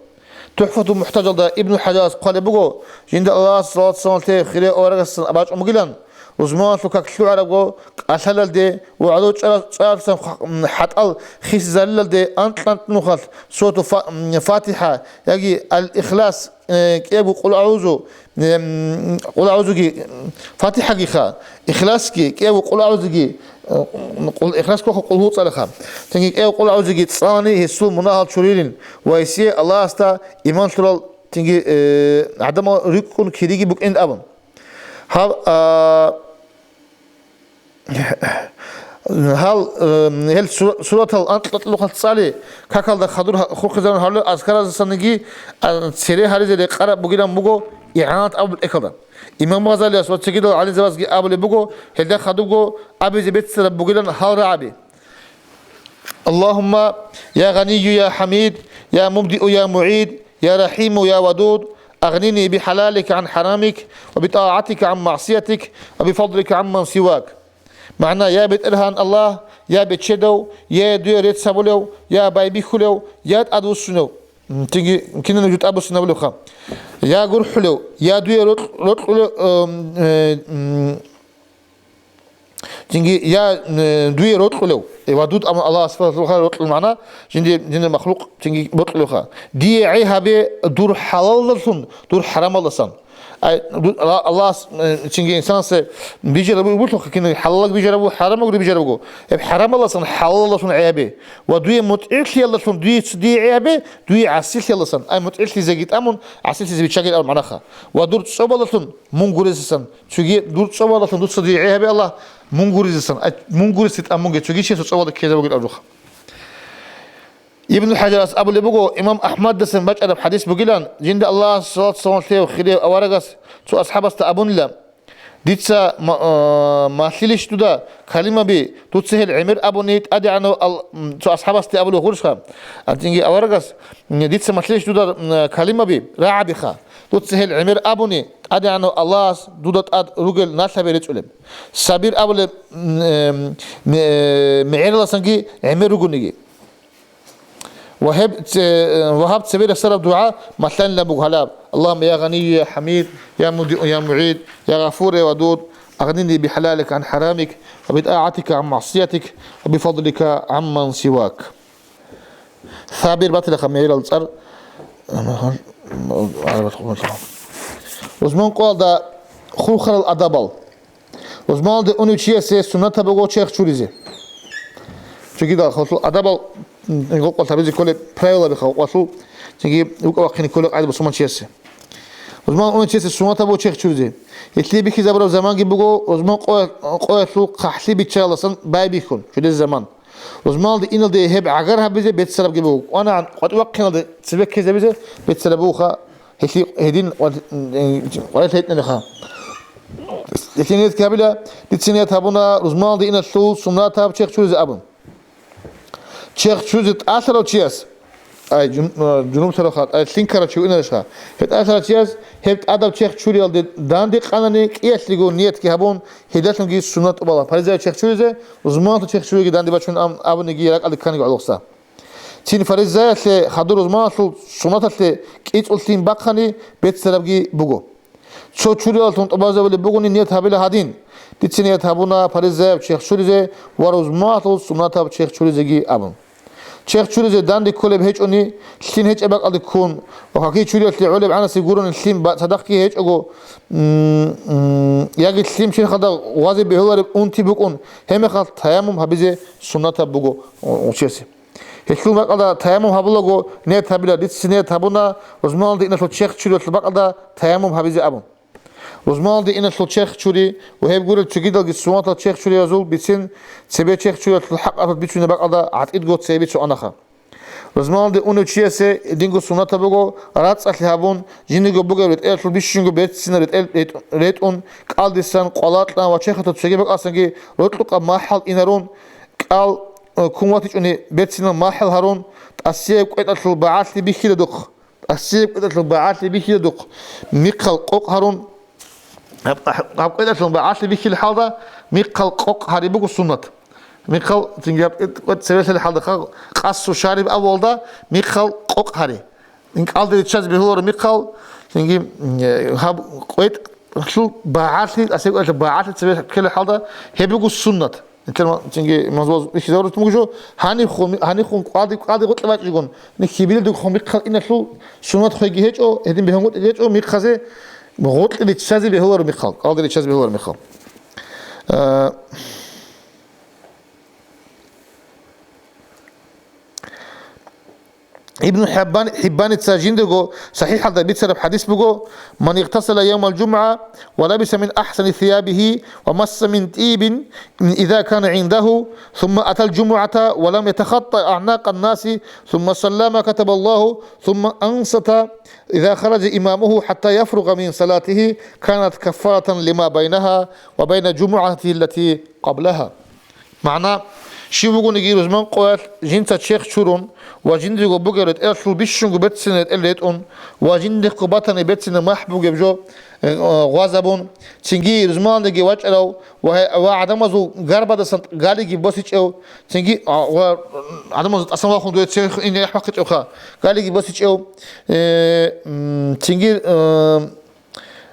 ТухӀфатул МухӀтажалда Ибну ХӀажарас хъвалеб буго, жинда Аллагьасул салат-салам лъеяв хирияб аварагасдасан абачӀун бугилан, рузманалъул как лъугӀарабго кӀалъалалде ва гӀодов чӀвараб-, чӀварабцин хва-, м, хӀатӀал хисизарилалде анкь-анкьнухалъ сурату Фа-, м, ФатихӀа яги Ал-Ихлас э, кӀиябго къул агӀузу, эм, къул агӀузуги, ФатихӀагиха, Ихласги, кӀиябго къул агӀузуги, э, къул, Ихлас ккоха къулгьу цӀалаха. Цинги кӀиябго къул агӀузуги цӀалани гьесул мунагьал чурилин ва гьесие Аллагьасда иман лъурал цинги, э, гӀадамал рикӀкӀун кириги букӀин абун. Гьаб, а, Гьал, э, гьел сура-, суратал анкьа-анкьалъухъ цӀали, какалда хадур ха-, хурхизарун гьарулел азкаразасаниги, а, цере гьаризе рекъараб бугилан буго игӀанат абулеб тӀехьалда. Имам Гъазалияс ва цогидал гӀалимзабазги абулеб буго, гьелда хадубго абизе беццараб бугилан гьал рагӀаби. اللهم يا غني يا حميد يا مبدئ يا معيد يا رحيم يا ودود، أغنني بحلالك عن حرامك، وبطاعتك عن معصيتك، وبفضلك عمن سواك. МагӀна: я БетӀергьан Аллагь, я Бечедав, я дуе рецц гьабулев, я байбихьулев, я тӀадвуссунев. М, цинги кинабниги жо тӀадвуссинабулевха. Я гурхӀулев, я дуе рокь-, рокьулев, м, э, м, Цинги я, э, дуе рокьулев, э, Вадуд абун Аллагьас сипаталъулха рокьул магӀна, жинди, жинди махлукъ цинги бокьулевха. Дие гӀей гьабе дур хӀалалалдалъун, дур хӀарамалдасан. Ай, ду-, Алла-, Аллагьас, э, цинги инсанасда бижараб бугелъулха, кин хӀалалаг бижараб буго, хӀарамагури бижараб буго. Гьеб хӀарамалдасан хӀалалалдалъун гӀей гьабе. Ва дуе мутӀигӀлъиялдалъун дуе, дие гӀей гьабе, дуе гӀасилъиялдасан. Ай, мутӀигӀлъизеги тӀамун, гӀасилъизе биччагил абун магӀнаха. Ва дур цӀобалдалъун мун гурезасан. Цоги дур цӀобалдалъун дуца дуе гӀей гьабе, Аллагь, мун гурезасан, а, мун гуреси тӀамунги цоги чиясул цӀобалда ккезабугел абурха. Ибн ХӀажарас абулеб буго, имам Ахмадасан бачӀараб хадис бугилан, жинда Аллагьас салат-салам лъеяв хирияв аварагас цо асхӀабасда абунила: «Дица ма-, а, малъилищ дуда калимаби, дуца гьел гӀемер абуни?» ТӀадегӀанав ал-, м, цо асхӀабасде абулеб гъурищха, а, цинги аварагас, м, «Дица малъилищ дуда, м, калимаби, рагӀабиха, дуца гьел гӀемер абуни?» ТӀадегӀанав Аллагьас дуда тӀад ругел налъаби рецӀулеб. Сабир абулеб, м, э, м, э, мегӀераласанги гӀемер ругониги. Ва гьеб це-, э, ва гьаб цебе рехсараб дугӀа малъанилан буго гьалаб: «Аллагьумма я Гъанийю я ХӀамид, я Мубдиу я МугӀид, я Гъафур я Вадуд, агънини бихӀалалика гӀан хӀарамик, ва битӀагӀатика гӀан магӀсиятик, ва бифадлика гӀамман сивак». Сабир батилаха мегӀерал цӀар. Рузман къоялда хурхарал адабал. Рузманалде унев чиясе суннатаб буго черх чуризе. Чогидал халкъ адабал, м, гъокъал табизе кколеб правилаби халкъалъул, цинги рукӀа-вахъине кколеб къагӀида бусурман чиясе. Рузман унев чиясе суннатаб буго черх чуризе. Гьелъие бихьизабураб заманги буго, рузман къоя-, къоялъул хъахӀлъи биччаялдасан байбихьун, чудезе заман. Рузманалде иналде гьеб гӀагар гьабизе беццарабги буго. КӀванагӀан къватӀив вахъиналде цебе ккезабизе беццараб бугоха, гьелъи-, гьедин къват-, къварилъи гьечӀониха. Гьелъие ниятги гьабила, дица ният гьабуна рузманалде иналъул суннатаб черх чуризе абун. Черх чуризе тӀалъарав чияс, ай, жун-, а, жунублъарав ха, ай, лъим ккарав чи вугинарищха, гьеб тӀалъарав чияс гьеб тӀадаб черх чуриялде данде къанани, кӀиялъего ниятги гьабун, гьелдалъунги суннат тӀубала. Фаризаяб черх чуризе, рузманалъул черх чуриги данде бачун ам-, абуниги ракӀалде кканиги гӀолохса. Цин фаризаялъе хадур рузманалъул суннаталъе кӀицӀул лъим бахъани беццарабги буго. Цо чурилаллъун тӀубазабулеб бугони ният гьабила гьадин: «Дица ният гьабуна фаризаяб черх чуризе ва рузманалъул суннатаб черх чуризеги», – абун. Черх чуризе данде кколеб гьечӀони, лъим гьечӀеб бакӀалде ккун ва каки чуриялъе гӀолеб гӀанасе гурони лъим ба-, цадахъги гьечӀого, м, м, яги лъим черхалда гъвазе бегьулареб унти букӀун, гьебмехалъ таяммум гьабизе суннатаб буго гъ-, гъучеси. Гьелъул бакӀалда таяммум гьабулаго ният гьабила, дица ният гьабуна рузманалде иналъул черх чуриялъул бакӀалда таяммум гьабизе абун. Рузманалде иналъул черх чури ва гьеб гурел цогидалги суннатал черх чуриязул бицин цебе черх чуриялъул хӀакъалъулъ бицунеб бакӀалда гӀатӀидго цебе бицун анаха. Рузманалде унев чиясе динго суннатаб буго, рацӀцӀалъи гьабун, жиндиего бугеб ретӀелалъул бищунго берцинаб ретӀел ретӀ-, ретӀун, кӀалдисан, къвалакьан ва черхалъул цоги бакӀалдасанги рокьукъаб махӀал инарун, кӀал, э, ккун ватичӀони берцинаб махӀал гьарун, тӀасияб кӀветӀалъул багӀалъи бихьидадухъ, тӀасияб кӀветӀалъул багӀалъи бихьидадухъ, михъал къокъ гьарун, гьаб, гьаб кӀветӀалъул багӀалъи бихьил хӀалда, михъал къокъ гьари буго суннат. Михъал цинги гьаб кӀвед-, кӀвед цевелъел хӀалда ха-, къасу шариб авалда михъал къокъ гьари. Инкъалде риччазе бегьуларо михъал, цинги, э, гьаб кӀветӀ лъул багӀалъи, асекӀоялъул багӀалъи цебе ккелеб хӀалда, гьеб буго суннат. Интерма-, цинги мазлаз бихьизарулъун бугеб жо, гьаниб хун, гьаниб хун кӀвалди, кӀвалди гъоркье бачӀигун, хибилалдехун михъал иналъул суннат хвеги гьечӀо, гьедин бегьунгутӀиги гьечӀо, михъазе гъоркье риччазе бегьуларо михъал, кӀвалди риччазе бегьуларо михъал. Э, Ибн ХӀиббан, ХӀиббаница жиндирго сахӀихӀалда бицараб хӀадис буго: «Ман игътасала явмал жумгӀа ва лабиса мин ахӀсани сиябихи ва масса мин тӀибин, иза кана гӀиндаху, сумма атал жумгӀата ва лам ятахатта агӀнакъан наси, сумма саллама катабаллаху, сумма ансата иза хараджа имамуху хӀатта яфруга мин салатихи, канат каффаратан лима байнаха ва байна жумгӀатихи ллати къаблагьа». МагӀна: щив вугониги рузман къоялъ жинца черх чурун ва жиндирго бугеб ретӀелалъул бищунго берцинаб ретӀел ретӀун ва жиндихъго батани берцинаб махӀ бугеб жо, э, гъвазабун, цинги рузманалдаги вачӀарав ва гье-, ва гӀадамазул гарбадасан галиги босичӀев, цинги, а, ва гӀадамазул тӀасан вахун дуе церх ине яхӀ бахъичӀевха, галиги босичӀев, э, м, цинги, э,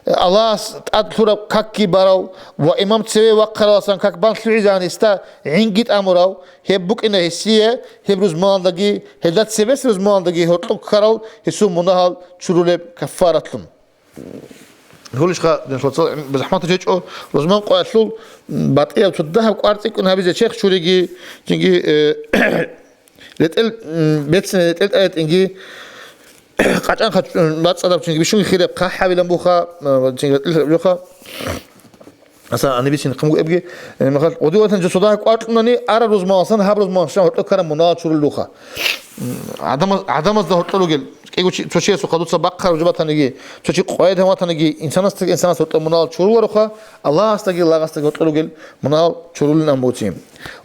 Аллагьас тӀад лъураб какги барав ва имам цеве вахъараласан как бан лъугӀизегӀан гьесда гӀинги тӀамурав, гьеб букӀина гьесие гьеб рузманалдаги, гьелда цебесеб рузманалдаги гьоркьоб ккарал гьесул мунагьал чурулеб каффаратлъун. Гьулищха, динлъоца, захӀмат гьечӀо, рузман къоялъул батӀияб цо дагьаб кӀвар цӀикӀкӀун гьабизе черх чуриги, цинги, э, ретӀел, м, берцинаб ретӀел тӀаретӀинги, къачӀан бацӀцӀадаб чинги бищунги хираб хъахӀабилан буха, м, чинги ретӀел буха. Аса анибисин хъумгу эбги, э, махал, гъуди ватан жо сода кӀвар кьунани, ара рузмаласан, гьаб рузмаласан гьоркьо ккараб мунагьал чуруллуха. М, гӀадамаз-, гӀадамазда гьоркьо ругел, кӀиго чи-, цо чиясухъа дуца бахъараб жо батаниги, цо чи къвайдан ватаниги, инсанасдаги инсанас гьоркьо мунагьал чурулароха, Аллагьасдаги Аллагьасдаги гьоркьо ругел мунагьал чурулин амбуци.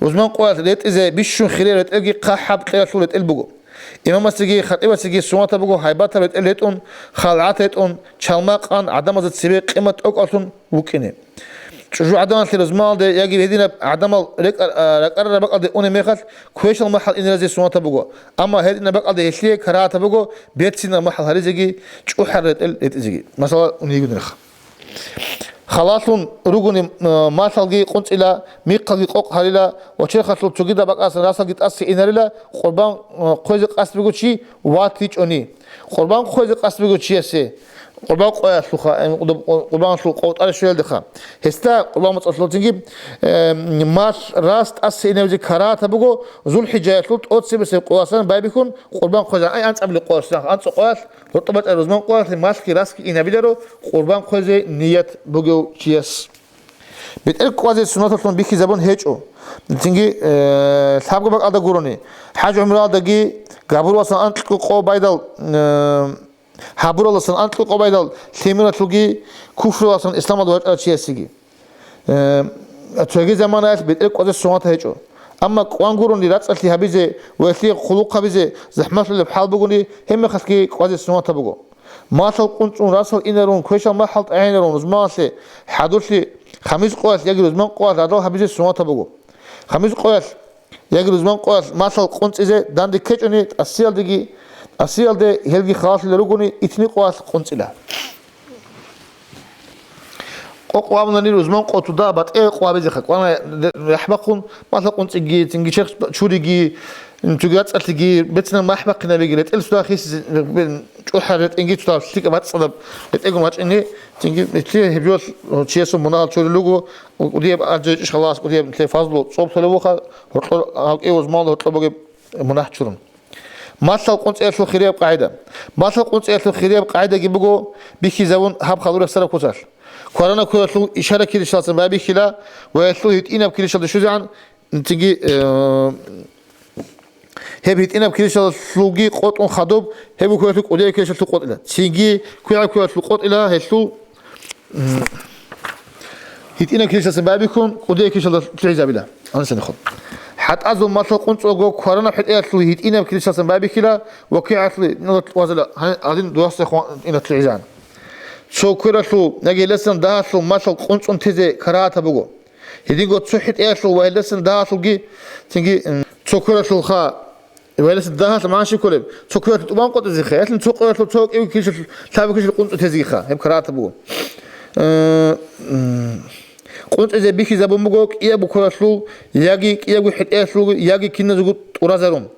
Рузман къоялъ ретӀизе бищун хираб ретӀелги хъахӀаб кьералъул ретӀел буго. Имамасеги хатӀибасеги суннатаб буго гьайбатаб ретӀел ретӀун, халгӀат ретӀун, чалма къан гӀадамазда цебе къимат тӀокӀаллъун вукӀине. ЧӀужугӀаданалъе рузманалде яги гьединаб гӀадамал рекӀар-, а, ракӀарараб бакӀалде унеб мехалъ, квешал махӀал инеразе суннатаб буго, амма гьединаб бакӀалде гьелъие карагьатаб буго берцинаб махӀал гьаризеги чӀухӀараб ретӀел ретӀизеги. Масала, уней йигониха. Халалъун ругони, э, малъалги къунцӀила, михъалги къокъ гьарила ва черхалъул цогидаб бакӀалдасан расалги тӀаса инарила, къурбан, э, хъвезе къасд буго чи ватичӀони. Къурбан хъвезе къасд буго чиясе, къурбан къоялъулха, э, къурбаналъул къотӀаре щвелалдеха. Гьесда къурбан мацӀалъулцинги, э, малъ рас тӀаса инавизе карагьатаб буго, ЗулхӀижаялъул тӀоцебесеб къоялдасан байбихьун къурбан хъвезе, ай, анцӀабилеб къоялдасан, анцӀабилеб къоялъ, гьоркьоб бачӀараб рузман къоялъе малъги расги инабиларо къурбан хъвезе ният бугев чияс. БетӀер кӀвазе суннаталъун бихьизабун гьечӀо. Цинги, э, лъабго бакӀалда гурони, хӀаж-гӀумраялдаги гьабуралдасан анкьго къо байдал, э, гьабуралдасан анкьго къо байдал лъимералъулги куфралдасан исламалде вачӀарав чиясеги. Э, цоги заманаялъ бетӀер кӀвазе суннат гьечӀо. Амма кӀван гурони рацӀцӀалъи гьабизе ва гьелъие хъулухъ гьабизе захӀмалъулеб хӀал бугони, гьебмехалъги кӀвазе суннатаб буго. Малъал къунцӀун расал инарун, квешал махӀал тӀагӀинарун рузманалъе, хӀадурлъи, хамис къоялъ яги рузман къоялъ радал гьабизе суннатаб буго. Хамис къоялъ яги рузман къоялъ малъал къунцӀизе данде ккечӀони, тӀасиялдеги, тӀасиялде гьелги халалъила ругони, итни къоялъ къунцӀила. Къокъ вабунани рузман къотуда батӀияб къо гьабизеха, кӀвана рехӀ бахъун, малъа къунцӀиги, цинги черх чуриги, цуги рацӀцӀалъиги, берцинаб махӀ бахъинабиги, ретӀел цода хисизе, чӀухӀараб ретӀинги цода лъикӀаб бацӀцӀадаб ретӀелгун вачӀине, цинги гьеб жо чиясул мунагьал чурулел руго, кӀудияб аржа гьечӀищ халас, кӀудияб нилъее фазлу цӀоб толеб буха, гьоркьор гьав кӀияваз малда гьоркьор бугеб мунагь чурун. Малъал къунцӀиялъул хирияб къагӀида. Малъал къунцӀиялъул хирияб къагӀидаги буго бихьизабун гьаб хадур сараб куцалъ. Кваранаб квералъул ишара килищалдасан байбихьила ва гьелъул гьитӀинаб килищалде щвезегӀан, цинги, э, гьеб гьитӀинаб килищалъулги къотӀун хадуб, гьеб квералъул кӀудияб килищалъул къотӀила. Цинги квегӀаб квералъул къотӀила гьелъул, м, гьитӀинаб килищалдасан байбихьун, кӀудияб килищалда лъугӀизабила. Анисанихъун. ХӀатӀазул малъа къунцӀого кваранаб хӀетӀеялъул гьитӀинаб килищалдасан байбихьила ва кигӀалъул гьитӀинаб вазила гьадин дугьасда хъван-, гьитӀинаб лъугӀизегӀан. Цо квералъул яги гьелдасан дагьалъул малъа къунцӀун тезе карагьатаб буго. Гьединго цо хӀетӀеялъул ва гьелдасан дагьалъулги, цинги, м, цо квералъулха, ва гьелдасан дагьалъ магӀна щиб кколеб? Цо квералъул тӀубан къотӀизеха, гьелъин цо квералъул цо кӀиго килищалъ, лъабго килищалъ къунцӀун тезегиха, гьеб карагьатаб буго. Э, м, КъунцӀизе бихьизабун буго кӀиябго квералъул, яги кӀиябго хӀетӀеялъул, яги киназего тӀуразарун.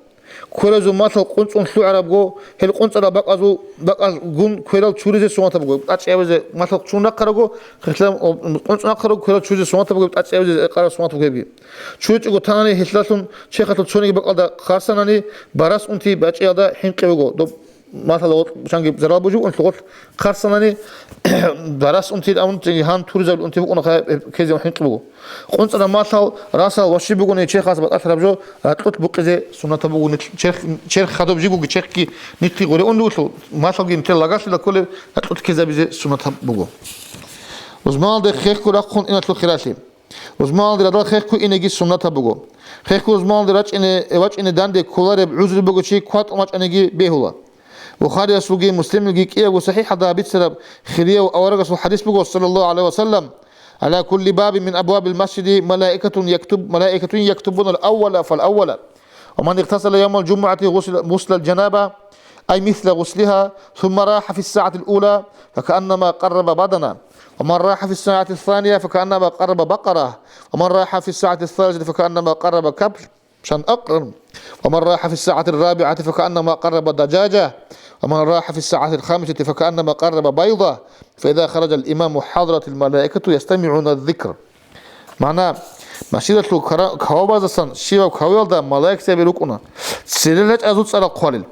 Кверазул малъал къунцӀун лъугӀарабго, гьел къунцӀарал бакӀазул, бакӀалгун кверал чуризе суннатаб буго. ТӀачӀи абизе малъал чун рахъарабго, хилъа-, къунцӀун рахъарабго кверал чуризе суннатаб буго, тӀачӀи абизе рекъараб суннатаб бугебги. ЧучӀего танани гьелъалъун черхалъул цониги бакӀалда хъарсанани, барас унти бачӀиялда хӀинкъи буго. Доб малъала гъоркь чанги зарал бужи унти гъоркь хъарсанани, барас унти амун, цинги гьан туризабил унти букӀунаха, ккезе хӀинкъи буго. КъунцӀараб малъал расал ва щиб бугони черхалъ батӀалъараб жо ракьулъ букъизе суннатаб буго, нилъ-, черх, черх хадуб жиб буги, черхги нилъги гъуре унде улъул, малъалги нилъер лагалъила кколеб ракьулъ ккезабизе суннатаб буго. Рузманалде хехго рахъун иналъул хиралъи. Рузманалде радал хехго инеги суннатаб буго. Хехго рузманалде рачӀине, вачӀине данде кколареб гӀузру бугев чи кватӀун вачӀаниги бегьула. Бухариясулги Муслимилги кӀиябго сахӀихӀалда бицараб хирияв аварагасул хадис буго, саллаллагьу гӀалайгьи ва саллам: «Гьала кулли бабин мин абвабил масжиди малаикатун яктуб-, малаикатун яктубунал аввала фал аввала. Ва ман игътасала явмал жумугӀати гъусла-, гъуслал жанаба, ай мисла гъуслиха, сумма раха фиссагӀатил ула, факааннама къарраба бадана. Ва ман раха фиссагӀатис сания, факааннама къарраба бакъара. Ва ман раха фиссагӀатис салисати, факааннама къарраба кабшан акъран. Ва ман раха фиссагӀатир рабигӀати, факааннама къарраба дажажа. Ва ман раха фиссагӀатил хамисати, факааннама къарраба байда. Фаиза хараджал имаму хӀадаратил малаикату ястамигӀуна зикр». Магьна, масжидалъул кара-, кавабаздасан щибаб кавиялда малаикзаби рукӀуна, церер рачӀазул цӀарал хъвалел.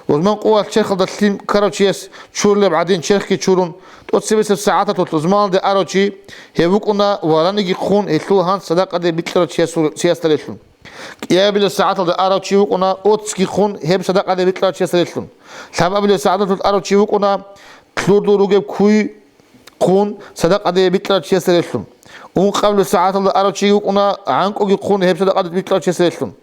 Рузман къуват черхалда лъим ккарав чияс чурулеб гӀадин черхги чурун, тӀоцебесеб сагӀаталъулъ рузманалде арав чи, гьев вукӀуна вараниги хъун гьелъул гьанс садакъаде бикьарав чиясул-, чиясда релълъун. КӀиабилеб сагӀаталда арав чи вукӀуна оцги хъун гьеб садакъаде бикьарав чиясда релълъун. Лъабабилеб сагӀаталъулъ арав чи вукӀуна лъурдул ругеб куй хъун садакъаде бикьарав чиясда релълъун. Ункъабилеб сагӀаталда арав чи вукӀуна гӀанкӀуги хъун гьеб садакъаде бикьарав чиясда релълъун.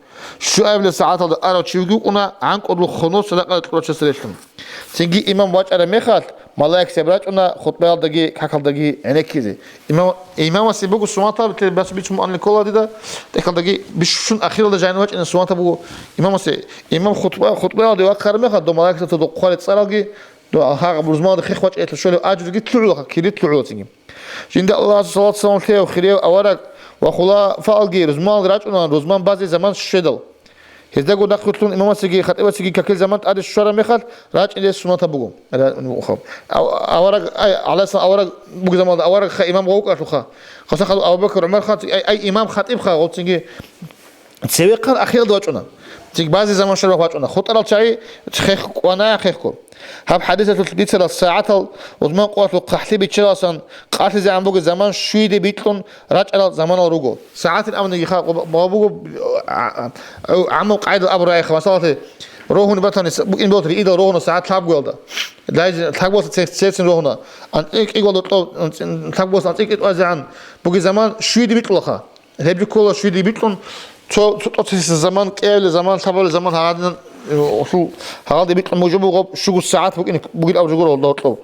Щуабилеб сагӀаталда арав чи вукӀуна гӀанкӀудлъун хъун садакъаде кьурав чиясда релълъун. Цинги имам вачӀараб мехалъ, малаикзаби рачӀуна хутӀбаялдаги какалдаги гӀенеккизе. Имам, имамасе буго суннатаб, те бас бицун муъанил ккола дида, тӀехьалдаги бищун ахиралда жайна вачӀине суннатаб буго имамасе. Имам хутӀба, хутӀбаялде вахъараб мехалъ, дов малаикзабазда дов хъвалел цӀаралги, дов гьагъаб рузманалде хехго вачӀине лъолеб ажруги лъугӀула, кири лъугӀула цинги. Жинда Аллагьасул салат салам лъеяв хирияв авараг ва хулафаалги рузманалде рачӀуна рузман базе заман щведал. Гьездаго нахъвилълъун имамасеги хатӀибасеги какил заман тӀаде щвараб мехалъ, рачӀине суннатаб буго. Ра-, ав-, авараг, ай, гӀалайгьиссалам авараг бугеб заманалда аварагха имам вукӀаналъухъа. Хасахъал Абу Бакр, ГӀумар хан, ай, ай, имам хатӀибха, гъоцинги цевехъан ахиралда вачӀуна. Цинги базе заман щвараб вачӀуна. ХутӀарал чагӀи хех кӀвана хехго. Гьаб хадисалъулъ бицарал сагӀатал, рузман къувалъул хъахӀлъи биччаласан, къалъизегӀан бугеб заман щуйде бикьун рачӀарал заманал руго. СагӀатил абунигиха, гъо-, гъо-, буго, а, а, гӀаммал къайдал абурайха, масалалъе, рогьун батани, с-, букӀин болтӀи, идал рогьуна сагӀат лъабгоялда. Лъабгоялда цер-, церцин рогьуна. АнцӀила кӀиголда кьо-, анцӀи-, лъабгоялда анцӀила кӀиго тӀвазе гӀан бугеб заман щуйде бикьулаха. Гьеб жо ккола щуйде бикьун, цо, цо тӀоцебесеб заман, кӀиабилеб заман, лъабабилеб заман гьагъадинан, э, улъул гьагъалде бикьун бугеб жо буго, щуго сагӀат букӀин, бугин абураб жо гуро гьоркьоб.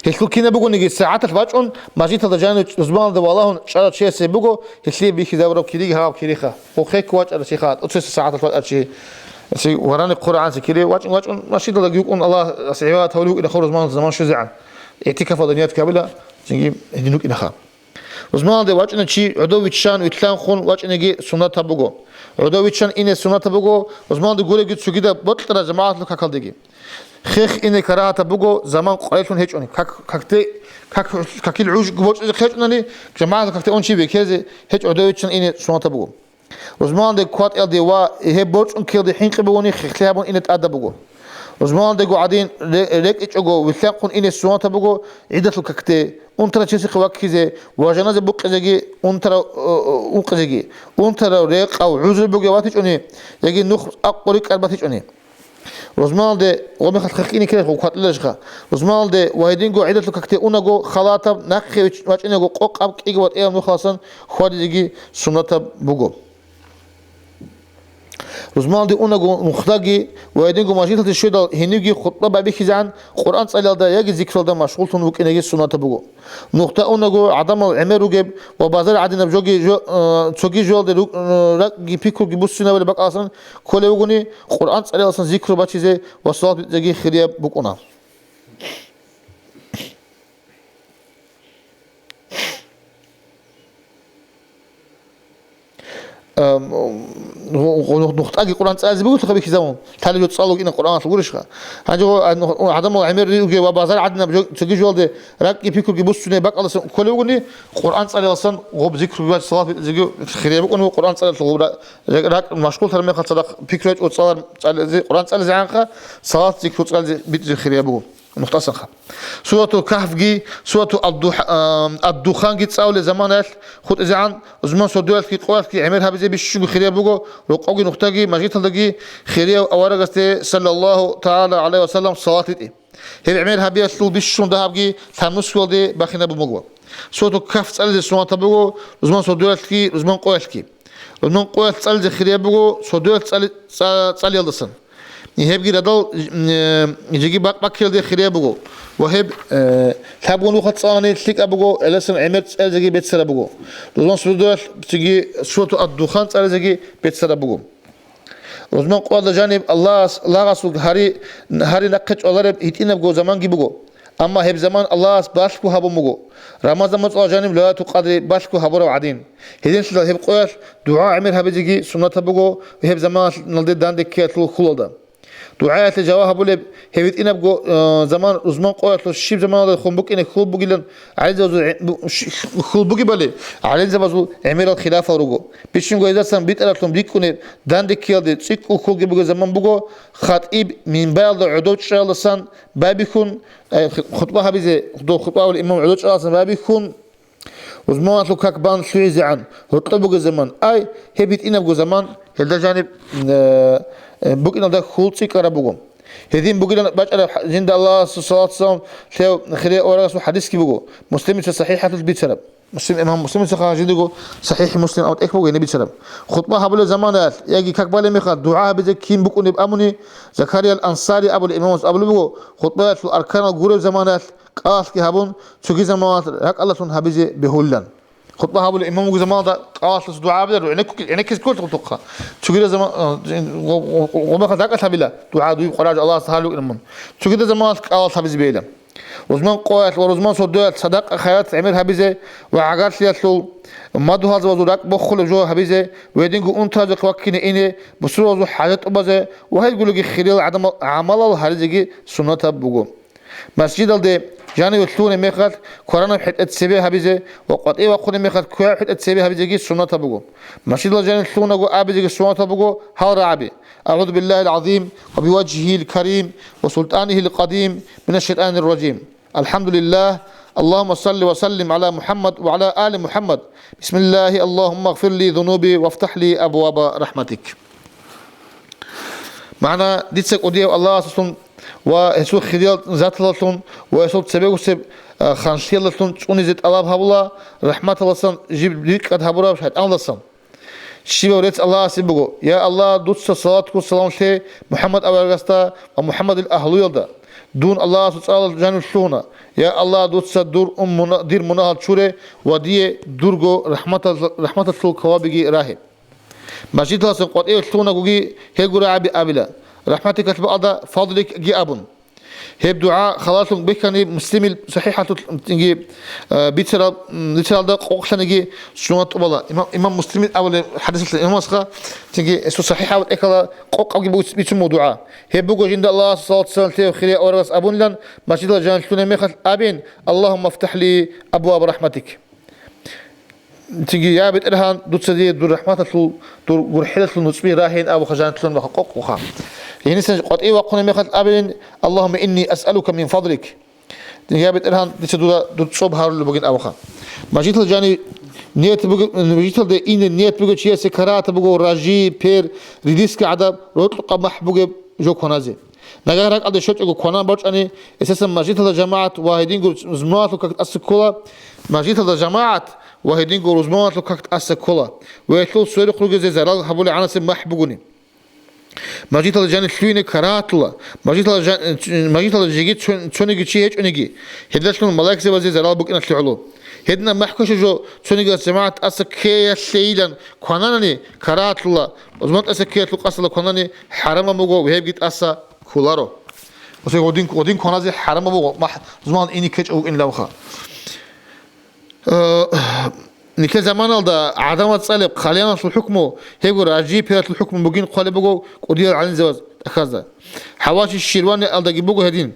Гьелъул кинаб бугониги сагӀаталъ бачӀун, мажгиталда жанив рузманалде валагьун чӀарав чиясе буго, гьелъие бихьизабураб кириги гьаб кириха. Гъо хехго вачӀарав чиха, тӀоцебесеб сагӀаталъ вачӀарав чи, гьесие вараниги хъурагӀанси кири, вачӀун-вачӀун, мажгиталдаги вукӀун Аллагьасе гӀибадат гьавулев вукӀинаха рузманалда заман щвезегӀан. ИгӀтикафалда ният гьабила, цинги гьедин вукӀинаха. Рузманалде вачӀунев чи гӀодов виччан вилълъанхъун вачӀинеги суннатаб буго. ГӀодов виччан ине суннатаб буго, рузманалде гуребги цогидаб бокьараб жамагӀаталъул какалдеги. Хех ине карагьатаб буго, заман къварилъун гьечӀони, как-, какде, как-, какил гӀуж бочӀизе хечӀунани, жамагӀаталъул какде унчи бекезе гьечӀ гӀодов виччан ине суннатаб буго. Рузманалде кватӀиялде ва гьеб борчӀун ккеялде хӀинкъи бугони, хехлъи гьабун ине тӀадаб буго. Рузманалдего гӀадин ре-, рекӀичӀого вилълъанхъун ине суннатаб буго гӀидалъул какде, унтарав чиясухъе ваккизе ва жаназа букъизеги унтарав, э, э, ункъизеги. Унтарав рекъав гӀузру бугев ватичӀони яги нух акъу рикӀкӀад батичӀони. Рузманалде, гъо мехалъ хехкине ккелехъо кватӀиларищха? Рузманалде ва гьединго гӀидалъул какде унаго халатаб, нахъе вич-, вачӀинаго къокъаб кӀиго ватӀияб нухаласан хьвадизеги суннатаб буго. Рузманалде унаго нухдаги ва гьединго мажгиталде щведал гьенивги хутӀба байбихьизегӀан, Къуръан цӀалиялда яги зикралда машгъуллъун вукӀинеги суннатаб буго. Нухда унаго гӀадамал гӀемер ругеб ва базар гӀадинаб жоги жо-, э, цоги жоялде ру-, э, ракӀги пикруги буссинабилеб бакӀаласан кколев вугони, Къуръан цӀалиялдасан зикру бачизе ва салават бицӀизе хирияб букӀуна. Нух-, нух-, нухтаги Къуръан цӀализе бугелъулха бихьизабун, лъалеб жо цӀалугина Къуръаналъул гурищха. Гьанже гьо-, гьадин гьадамал гӀемер риуге ва базар гӀадинаб жо-, цоги жоялде ракӀги пикруги буссунеб бакӀалдасан кколев вугони, Къуръан цӀалиялдасан гъоб зикру бигьа салат битӀизеги хирияб букӀун, Къуръан цӀалиялъул гъоб ра-, ра-, ракӀ машгъуллъараб мехалъ цадахъ пикруяч ва цӀалар, цӀализе, Къуръан цӀализе гӀанха салат зикру цӀализе битӀизе хирияб буго. Нухтасанха. Суратул Кахфги, Суратул Ад-Дух-, а, Ад-Духанги цӀалулел заманаялъ хутӀизегӀан, рузман сордоялъги къоялъги гӀемер гьабизе бищунго хирияб буго, рокъовги нухдаги мажгиталдаги хирияв аварагасде, саллаллагьу тагӀала гӀалайгьи ва саллам, салат битӀи. Гьеб гӀемер гьабиялъул бищун дагьабги лъабнусиялде бахинабун буго. Суратул Кахф цӀализе суннатаб буго рузман сордоялъги рузман къоялъги. Рузман къоялъ цӀализе хирияб буго сордоялъ цӀали-, цӀа-, цӀалиялдасан. Гьебги радал, э, жеги бакъ-баккиялде хирияб буго. Ва гьеб, э, лъабго нухалъ цӀалани лъикӀаб буго, гьелдасан гӀемер цӀализеги беццараб буго. Рузман сордоялъ цинги Сурату ад-Духан цӀализеги беццараб буго. Рузман къоялда жаниб Аллагьас лагъасул гьари, гьари нахъе чӀвалареб гьитӀинабго заманги буго. Амма гьеб заман Аллагьас балъго гьабун буго, Рамазан моцӀалда жаниб Лайлатул Къадри балъго гьабурав гӀадин. Гьединлъидал гьеб къоялъ дугӀа гӀемер гьабизеги суннатаб буго гьеб заманалде данде ккеялъул хьулалда. ДугӀаялъе жаваб гьабулеб гьев гьитӀинабго, э, заман рузман къоялъул щиб заманалда хун букӀине хьул бугилан гӀалимзабазул гӀи-, бу-, щ-, хьул бугебали гӀалимзабазул гӀемерал хилафал руго. Бищунго гьездасан битӀараблъун рикӀкӀунеб данде ккеялде цӀикӀкӀун хьулги бугеб заман буго, хатӀиб минбаралда гӀодов чӀаралдасан байбихьун, э, хутӀба гьабизе, дов хутӀба гьабулев имам гӀодов чӀаралдасан байбихьун, рузманалъул как бан лъугӀизегӀан гьоркьоб бугеб заман, ай, гьеб гьитӀинабго заман, гьелда жаниб, э, э, букӀиналда хьул цӀикӀкӀараб буго. Гьедин бугилан бачӀараб хӀа-, жинда Аллагьасул салат-салам лъев хирияб аварагасул хӀадисги буго, Муслимица сахӀихӀалъулъ бицараб. Муслим, имам Муслимица хъа жиндиго СахӀихӀи Муслим абун тӀехь буго гьениб бицараб. ХутӀба гьабулеб заманаялъ яги как балеб мехалъ дугӀа гьабизе кин букӀунеб абуни, Закариял Ансари абулев имамас абулеб буго, хутӀбаялъул арканал гуреб заманаялъ кӀалалъги гьабун, цоги заманалъ ракӀалдалъун гьабизе бегьулилан. ХутӀба гьабулев имам вугеб заманалда кӀалалъуса дугӀа гьабиларо, гӀенеккуги-, гӀенеккизе кколелъул тухха. Цогидаб заман, а, гъо-, гъо-, гъо-, гъо-, гъо-, мехалъ ракӀалъ гьабила, дугӀа дуе къваригӀараб Аллагьасда гьалулев вукӀина мун. Цогидаб заманалъ кӀалалъ гьабизе бегьилан. Рузман къоялъ ва рузман сордоялъ садакъа-хайрат гӀемер гьабизе ва гӀагарлъиялъул мадугьалзабазул ракӀ бохулеб жо гьабизе ва гьединго унтаразухъе ваккине ине, бусурбабазул хӀажатӀубазе ва гьел гурелги хириял гӀадамал гӀамалал гьаризеги суннатаб буго. Масжидалде жаниве лъугьунеб мехалъ, кваранаб хӀетӀе цебе гьабизе ва къватӀиве вахъунеб мехалъ, квегӀаб хӀетӀе цебе гьабизеги суннатаб буго. Масжидалда жаниве лъугьунаго абизеги суннатаб буго гьал рагӀаби: «أعوذ بالله العظيم وبوجهه الكريم وسلطانه القديم من الشيطان الرجيم. الحمد لله. اللهم صل وسلم على محمد وعلى آل محمد. بسم الله. اللهم اغفر لي ذنوبي وافتح لي أبواب رحمتك». МагӀна: дица кӀудияв Аллагьасулъун ва гьесул хириял заталалъун ва гьесул цебегусеб, а, ханлъиялдалъун цӀунизе тӀалаб гьабула рахӀматалдасан жиб рикӀкӀад гьабураб шайтӀаналдасан. Щибаб рецц Аллагьасе буго: «Я Аллагь, дуца салатгун салам лъе МухӀаммад аварагасда ва МухӀаммадил агьлуялда. Дун Аллагьасул цӀаралда жанив лъугьуна. Я Аллагь, дуца дур ум муна-, дир мунагьал чуре ва дие дурго рахӀматал-, рахӀматалъул кавабиги рагье». Масжидалдасан къватӀиве лъугьунагоги гьелгун рагӀаби абила, рахӀматикалъ бакӀалда фадликги абун. Гьеб дугӀа халалъун бихьани, Муслимил сахӀихӀалъулъги, э, бицарал-, м, бицаралда къокълъаниги суннат тӀубала. Имам, имам Муслимил абулеб хӀадисалъ имамасха, цинги гьесул сахӀихӀ абун тӀехьала къокъабги буц-, бицун буго дугӀа. Гьеб буго жинда Аллагьасул салат-салам лъев хирияв аварагас абунилан, масжидалда жанив лъугьунеб мехалъ абин: «Аллагьумма афтахӀ ли абваба рахӀматик». Цинги: «Я БетӀергьан, дуца дие дур рахӀматалъул, дур гурхӀелалъул нуцӀби рагьейин», абуха, жанив лъугьун баха къокъ буха. Гьенисан къватӀиве вахъунеб мехалъ абейин: «Аллагьумма инни асъалука мин фадлик». Цинги: «Я БетӀергьан, дица дуда дур цӀоб гьарулеб бугин», абуха. Масжидалда жанив ният бугеб, масжидалде ине ният бугев чиясе карагьатаб буго ражи, пер, редиска гӀадаб, рокьукъаб махӀ бугеб жо кваназе. Нагагь ракӀалде щочӀого кванан бачӀани, эсасан масжидалда жамагӀат ва гьединго рузманалъул как тӀаса ккола, масжидалда жамагӀат ва гьединго рузманалъул как тӀаса ккола, ва гьелъул сверухъ ругезе зарал гьабулеб гӀанасеб махӀ бугони. Масжидалда жанив лъугьине карагьатула, масжидалда жан-, масжидалда жеги цо-, цониги чи гьечӀониги, гьелдалъун малаикзабазе зарал букӀиналъе гӀоло. Гьединаб махӀ квешаб жо цонигияс жамагӀат тӀаса ккеялъейилан квананани карагьатула, рузман тӀаса ккеялъул къасдалда кванани хӀарамаб буго ва гьебги тӀаса кколаро. Гъосие гъодин, гъодин кваназе хӀарамаб буго, махӀ-, рузман ине ккечӀев вукӀинилавха. Э, Нилъер заманалда гӀадамаз цӀалеб хъалияналъул хӀукму, гьебго ражи-пиялъул хӀукму бугин хъвалеб буго кӀудиял гӀалимзабаз тӀахьазда. ХӀаваши Ширваниялдаги буго гьедин.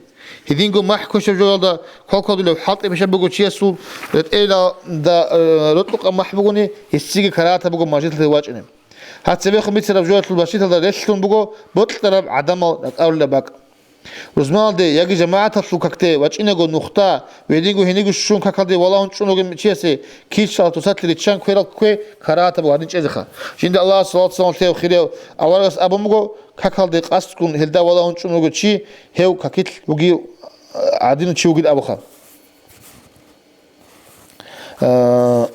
Гьединго махӀ квешаб жоялда квалквадулев хӀалтӀи-пишаб буго чиясул ретӀелалда, э, рокьукъаб махӀ бугони, гьесиеги карагьатаб буго мажгиталде вачӀине. Гьаб цебехун бицараб жоялъул бащдалда релълъун буго бокьараб гӀадамал ракӀарулеб бакӀ. Рузманалде яги жамагӀаталъул какде вачӀинаго нухда, гьединго гьениго щун какалде валагьун чӀун вугев чиясе килщал цоцалъе риччан кверал ккве карагьатаб буго гьадин чӀезеха. Жинда Аллагьас саллаллагьу гӀалайгьи ва саллам лъеяв хирияв аварагас абун буго, какалде къасдгун гьелда валагьун чӀун вугев чи, гьев какилъ вугев гӀадинав чи вугин абуха. Э,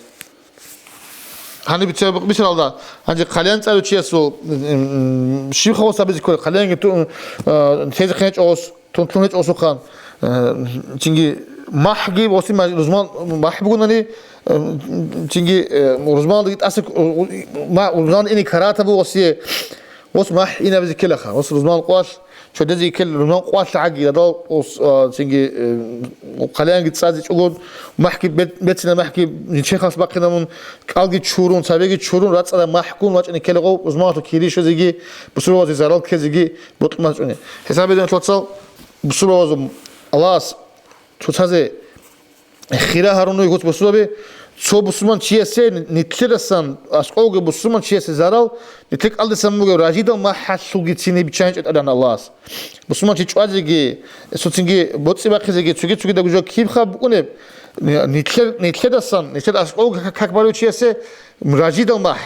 гьаниб бицаралда, гьанже хъалиян цӀалев чиясул, м, щибха гъос абизе кколеб, хъалиянги ту-, э, тезе хъенчӀо гъос, тунлъун гьечӀо гъосухъан, э, цинги махӀги гъосин ма-, рузман махӀ бугунани, э, цинги, э, рузманалдаги тӀаса к-, ма-, рузман ине карагьатаб буго гъосие, гъос махӀ инабизе ккелаха, гъос рузман къвалъ, чодезе ккел рузман къвалъ гӀаги, радал гъос, а, цинги, э, хъалиянги цӀазе чӀугун, махӀги бе-, бецина махӀги ничехалъ бахъинамун, кӀалги чурун, цабиги чурун, рацӀцӀадаб махӀгун вачӀине ккелего, рузманалъул кири щвезеги, бусурбабазе зарал ккезеги бокьун бачӀуне. ХӀисабиден лъоцал бусурбабазул Аллагьас цоцазе хира гьарун руго гъоц бусурбаби, цо бусурман чиясе, нилъерасан аскӀовги бусурман чиясе зарал, нилъер кӀалдисан бугеб ражидал махӀалъулгицин биччаничӀо тӀадегӀан Аллагьас. Бусурман чи чӀвазеги, цоцинги боцӀи бахъизеги, цоги-цогидаб жо кибха букӀунеб, нилъер, нилъерасан, нилъер аскӀовги как барав чиясе ражидал махӀ.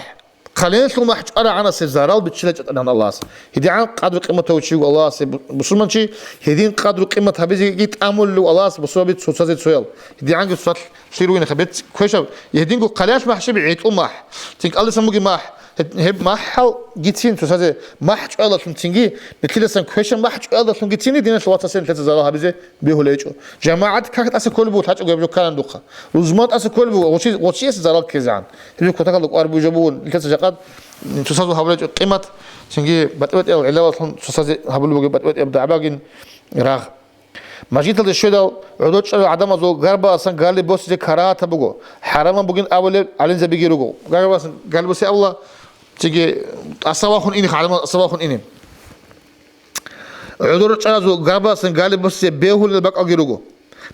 Хъалиялъул махӀ чӀварагӀанасеб зарал биччила чӀатӀанан Аллагьас. ГьедигӀан къадру-къиматав чи вуго Аллагьасе бу-, бусурманчи, гьедин къадру-къимат гьабизеги тӀамулев Аллагьас бусурбаби цоцазе цоял. ГьедигӀанги цоцалъ лъир ругинха бецц квешаб, гьединго хъалияш махӀ щиб гӀитӀул махӀ. Цин кӀалдисан буги махӀ. Гьеб, гьеб махӀалгицин цоцазе махӀ чӀвалалъунцинги, нилъидасан квешаб махӀ чӀвалалъунгицин диналъ вацасен лъеца зарал гьабизе бегьулеб гьечӀо. ЖамагӀат как тӀаса кколеб буго лъачӀого гьеб жо кканан духъа. Рузман тӀаса кколеб буго, гъочи-, гъочиясе зарал ккезегӀан. Гьеб кутакалда кӀвар буйжа бугун, нилъеца жакъа цоцазул гьабулеб гӀечӀо къимат, цинги батӀи-батӀиял гӀиллалалъун цоцазе гьабулеб бугеб батӀи-батӀияб дагӀбагин рагъ. Мажгиталде щведал, гӀодор чӀарал гӀадамазул гарбаласан гали босизе карагьатаб буго, хӀарамаб бугин абулел гӀалимзабиги руго. Гарбаласан гали босе абула, цинги тӀаса вахун ине, гӀадамал тӀаса вахун ине. ГӀодор чӀаразул гарбаласан гали босизе бегьулел бакӀалги руго.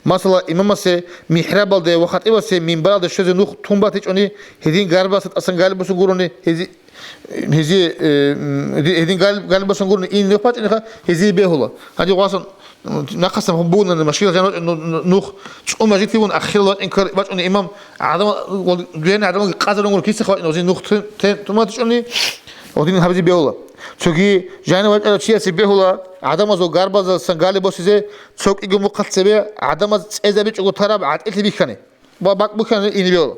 Масала, имамасе михӀрабалде ва хатӀибасе минбаралде щвезе нух тун батичӀони, гьедин гарбаласан тӀасан гали босун гурони, гьези-, гьези, э, м, гьедин гали-, гали босун гурони ин нух бачӀиниха, гьезие бегьула. Гьанже васан, м, нахъасан бугунани машгила жан вачӀун ну-, ну-, нух цӀу мажгитивун ахирал вачӀин ккар-, вачӀуни имам, гӀадамал, вал-, дугьани гӀадамалги къазарун гуро кисиха вачӀин, гьезие нух тен-, тен-, тун батичӀони, гьедин гьабизе бегьула. Цоги жанив вачӀарав чиясе бегьула гӀадамазул гарбазасан гали босизе, цо кӀиго мухъалъ цебе гӀадамаз цӀезабичӀого тараб гӀатӀилъи бихьани ва бакӀ бухьани ине бегьула.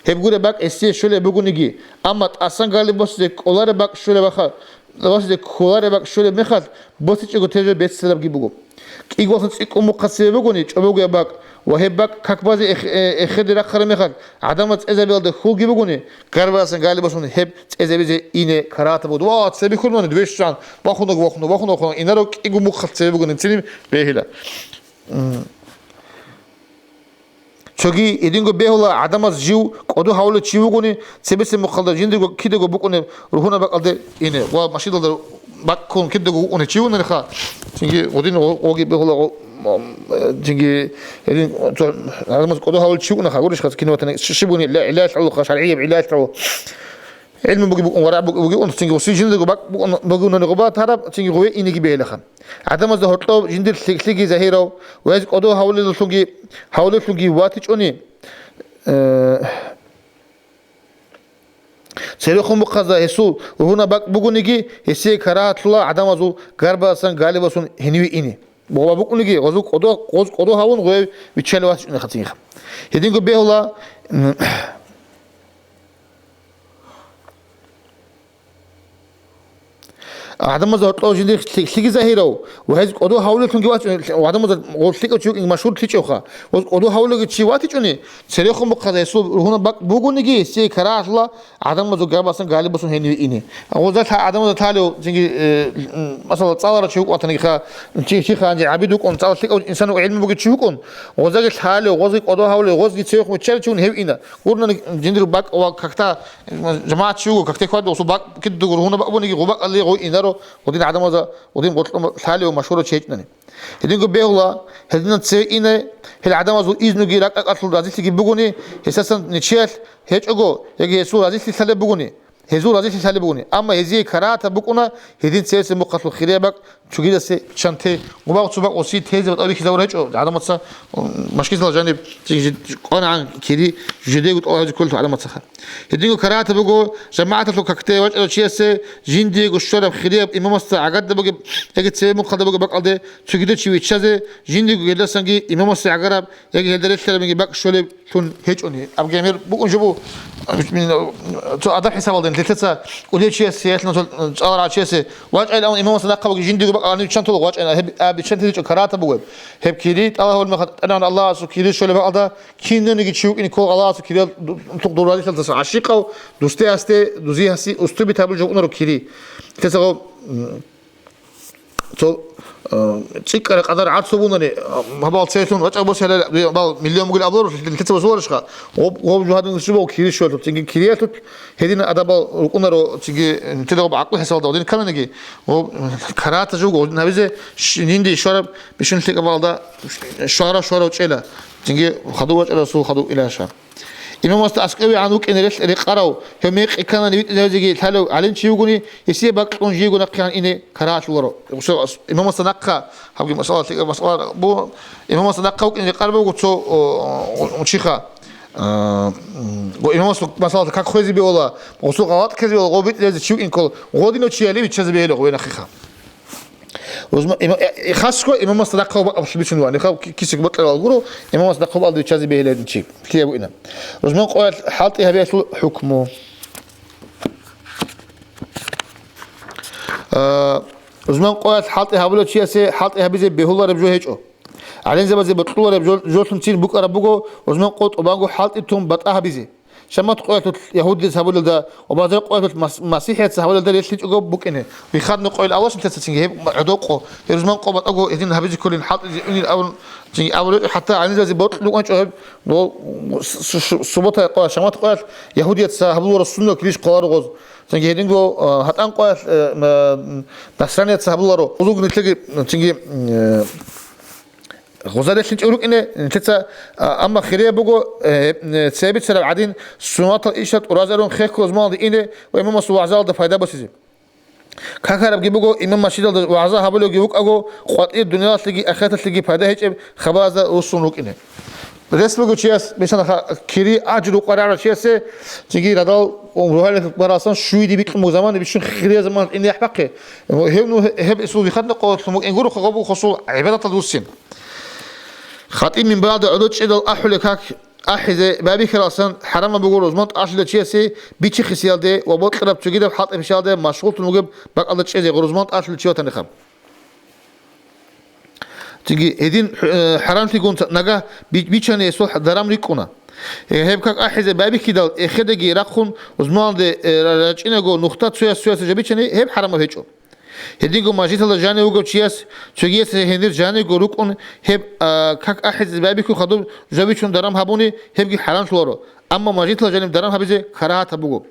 Гьеб гуреб бакӀ гьесие щолеб бугониги, амма тӀасан гали босизе кӀолареб бакӀ щолеб баха-, босизе кколареб бакӀ щолеб мехалъ, босичӀого тезе беццарабги буго. КӀигоялъун цӀикӀкӀун мухъалъ цебе бугони чӀобогояб бакӀ ва гьеб бакӀ как базе эх-, э-, эхеде рахъараб мехалъ, гӀадамаз цӀезабиялда хьулги бугони, гарбаласан гали босун гьеб цӀезабизе ине карагьатаб буго. Ва, цебе хьулмани, дуе щван, вахунаго, вахуна, вахуна, вахуна, инарав кӀиго мухъалъ цебе бугони, циниб бегьила. М. Цоги гьединго бегьула гӀадамаз жив кӀодо гьавулев чи вугони, цебесеб мухъалда жиндирго кидаго букӀунеб ругьунаб бакӀалде ине ва машидалда бакӀун кидаго вукӀунев чи вунаниха, цинги гъудин гъо-, гъоги бегьула гъо-, м, цинги гьедин цо гӀадамаз кӀодо гьавулев чи вугонаха, гурищха, кинаватани щиб бугони гӀилла-, гӀиллаялъ гӀолоха, шаргӀияб гӀиллаялъ гӀоло. ГӀилму буги букӀун, варагӀ буги, буги букӀун, цинги гъуси жиндирго бакӀ букӀун, бугунани гъуба тараб, цинги гъуве инеги бегьилаха. ГӀадамазда гьоркьоб жиндир лъикӀлъиги загьирав ва гьез кӀодо гьавулеллъунги, гьавулеллъунги ватичӀони, э, церехун бухъазда гьесул ругьунаб бакӀ бугониги, гьесие карагьатлъула гӀадамазул гарбаласан галибасун гьениве ине. Гъоба букӀуниги, гъозул кӀодо, гъоз кӀодо гьавун гъуев виччалев ватичӀони хацинха. Гьединго бегьула, м, гӀадамазда гьоркьов жиндир лъи-, лъиги загьирав ва гьез кӀодо гьавулеллъунги вачӀун, гӀадамазда гъов лъикӀав чи вукӀин машгьур лъичӀевха. Ва кӀодо гьавулелги чи ватичӀони, церехун бухъазда гьесул ругьунаб бакӀ бугониги, гьесие карагьатла гӀадамазул габасан галиб босун гьениве ине. Гъозда лъа-, гӀадамазда лъалев, цинги, э, м, масала, цӀаларав чи вукӀун ватаниги ха, чи, чи ха, гьанже гӀабид вукӀун, цӀала лъикӀав инсанав гӀелму бугев чи вукӀун, гъоздаги лъалев, гъозги кӀодо гьавулев, гъозги цевехун виччарав чи вун гьев ина. Гур нани жиндир бакӀ ва какда, жамагӀат чи вуго, какде хьвадав, гъосул бакӀ кидаго ругьунаб бакӀ бугониги, гъо бакӀалде гъо инаро, гъудин гӀадамазда, гъудин гъоркьун лъалев машгьурав чи гьечӀони. Гьединго бегьула, гьединан цеве ине, гьел гӀадамазул изнуги ракӀ-ракӀалъул разилъиги бугони, гьесдасан нечиялъ гьечӀого, яги гьесул разилъи лъалеб бугони, гьезул разилъи лъалеб бугони. Амма гьезие карагьатаб букӀуна, гьедин цевесеб мухъалъул хирияб бакӀ цогидасе чан те, гъубал цо бакӀ гъосие тезе батӀа бихьизавур гьечӀо гӀадамаца, м, машгьидал жаниб, жи-, жи-, кӀванагӀан кири жидего тӀалаб гьабизе кколелъул гӀадамацаха. Гьединго карагьатаб буго, жамагӀаталъул какде вачӀарав чиясе жиндиего щвараб хирияб имамасда гӀагарда бугеб яги цеве мухъалда бугеб бакӀалде цогидав чи виччазе, жиндиего гьелдасанги имамасда гӀагараб яги гьелда релълъарабги бакӀ щолеблъун гьечӀони. Абги гьамир букӀун жо бу-, цо адаб хӀисабалда нилъеца кӀудияв чиясе, яги цо цӀаларав чиясе вачӀайилан имамасда нахъа бугеб жиндиего бакӀ гьанив чан толеб вачӀайилан, гьеб, а, биччан тезечӀо карагьатаб буго гьеб. Гьеб кири тӀалаб гьабулеб мехалъ, тӀадегӀан Аллагьасул кири щолеб бакӀалда, кинаниги чи вукӀине ккола Аллагьасул кириял ду-, дур разилъаздаса гӀащикъав, дусде гьасде, дузие гьасие устуби гьабулеб жо букӀунаро кири. Лъецаго, м, цо, э, цӀикӀкӀараб къадар гӀарцо бунани, э, гьабал цейлъун вачӀа босела, гьабал миллион бугел абуларо, лъеца босуларищха? Гъоб, гъоб жугьадин шубав кири щолъул, цинги кириялъул гьедин адабал рукӀунаро, цинги, э, тида гъоб гӀакълу хӀисабалда гъодин кананиги, гъоб, э, карагьатаб жо буго, гъодин гьабизе, щ-, жинди щвараб бищун лъикӀаб балда щвара-щварав чӀела. Цинги хадув вачӀа Расул, хадув илаша. Имамасда аскӀовегӀан вукӀине релъ рекъарав, гьев мекъи кканани витӀизавизеги лъалев гӀалимчи вугони, гьесие бакьун жийго нахъегӀан ине карагьалъуларо. Имамасда нахъа, гьабги масъала, лъикӀаб масъала бу, имамасда нахъа вукӀине рекъараб буго цо, о, о, чиха. А, м, гъо имамас, масала, как хвезе бегьула, гъосул гъалатӀ ккезе бегьула, гъо битӀизе чи вукӀин ккола, гъодинав чияли биччазе бегьила гъо венахъиха. Рузма-, има-, э, э, хасго имамасда нахъа бакӀ лъубичун вани, хав ки-, кисик бокьарал гуро, имамасда нахъа бакӀ биччазе бегьила гьедин чи, кия вуина. Рузман къоялъ хӀалтӀи гьабиялъул хӀукму. А, рузман къоялъ хӀалтӀи гьабулев чиясе хӀалтӀи гьабизе бегьулареб жо гьечӀо. ГӀалимзабазе бокьулареб жо-, жолъунцин букӀараб буго рузман къо тӀубанго хӀалтӀи тун батӀа гьабизе. Шамат къоялъулъ ягьудияз гьабулелда ва базар къоялъулъ мас-, масихӀияз гьабулелда релълъичӀого букӀине. Вихадно къоял авлашин тецацинги гьеб гӀодокъо, гьеб рузман къо батӀаго гьедин гьабизе кколин хӀалтӀизе унел абун, цинги абулеб, хӀатта гӀалимзабазе бокьун букӀанчӀо гьеб, но с-, с-, с-, суббота къоялъ, шамат къоялъ ягьудияца гьабуларо сунна килищ хъваларогъоз. Цинги гьединго, а, гьатӀан къоялъ, э, м, насранияца гьабуларо. Узуг нилъеги, цинги, э, Гъоза релълъинчӀев рукӀине нилъеца, а, амма хирияб буго, э, э, цебе бицараб гӀадин, суннатал ишал тӀуразарун хехго рузманалде ине ва имамасул вагӀзаялда пайда босизе. Какарабги буго, имам машгьидалда вагӀза гьабулевги вукӀаго, къватӀир дуниялалъеги ахираталъеги пайда гьечӀеб хабаразда руссун рукӀине. Рес буго чияс, мисалха, кири ажру къваригӀарав чиясе, цинги радал рогьалил барасан шуйди бикьун буго замана бичун хирияб заман ине яхӀбахъе. Гьев ну гьеб исул вихадна къоллъун букӀин гуро, хабу хосул гӀибадаталда руссин. ХатӀиб минбаралда гӀодов чӀедал ахӀулеб как ахӀизе байбихьаралсан хӀарамаб буго рузман тӀалъулев чиясе бичи-хисиялде ва бокьараб цогидаб хӀалтӀи-пишаялде машгъуллъун вугеб бакӀалда чӀезе рузман тӀалъулев чи ватаниха. Цинги гьедин, э, хӀарамлъигун нагагь би-, бичани гьесул даран рикӀкӀуна. Э, гьеб как ахӀизе байбихьидал эхедаги рахъун рузманалде, э, ра-, рачӀинаго нухда цояс-цоясда жо бичани, гьеб хӀарамаб гьечӀо. Гьединго мажгиталда жанив вугев чияс цогиясе гьенир жанивго рукӀун гьеб, а, как ахӀизе байбихьун хадуб жо бичун даран гьабуни, гьебги хӀарамлъуларо, амма мажгиталда жаниб даран гьабизе карагьатаб буго.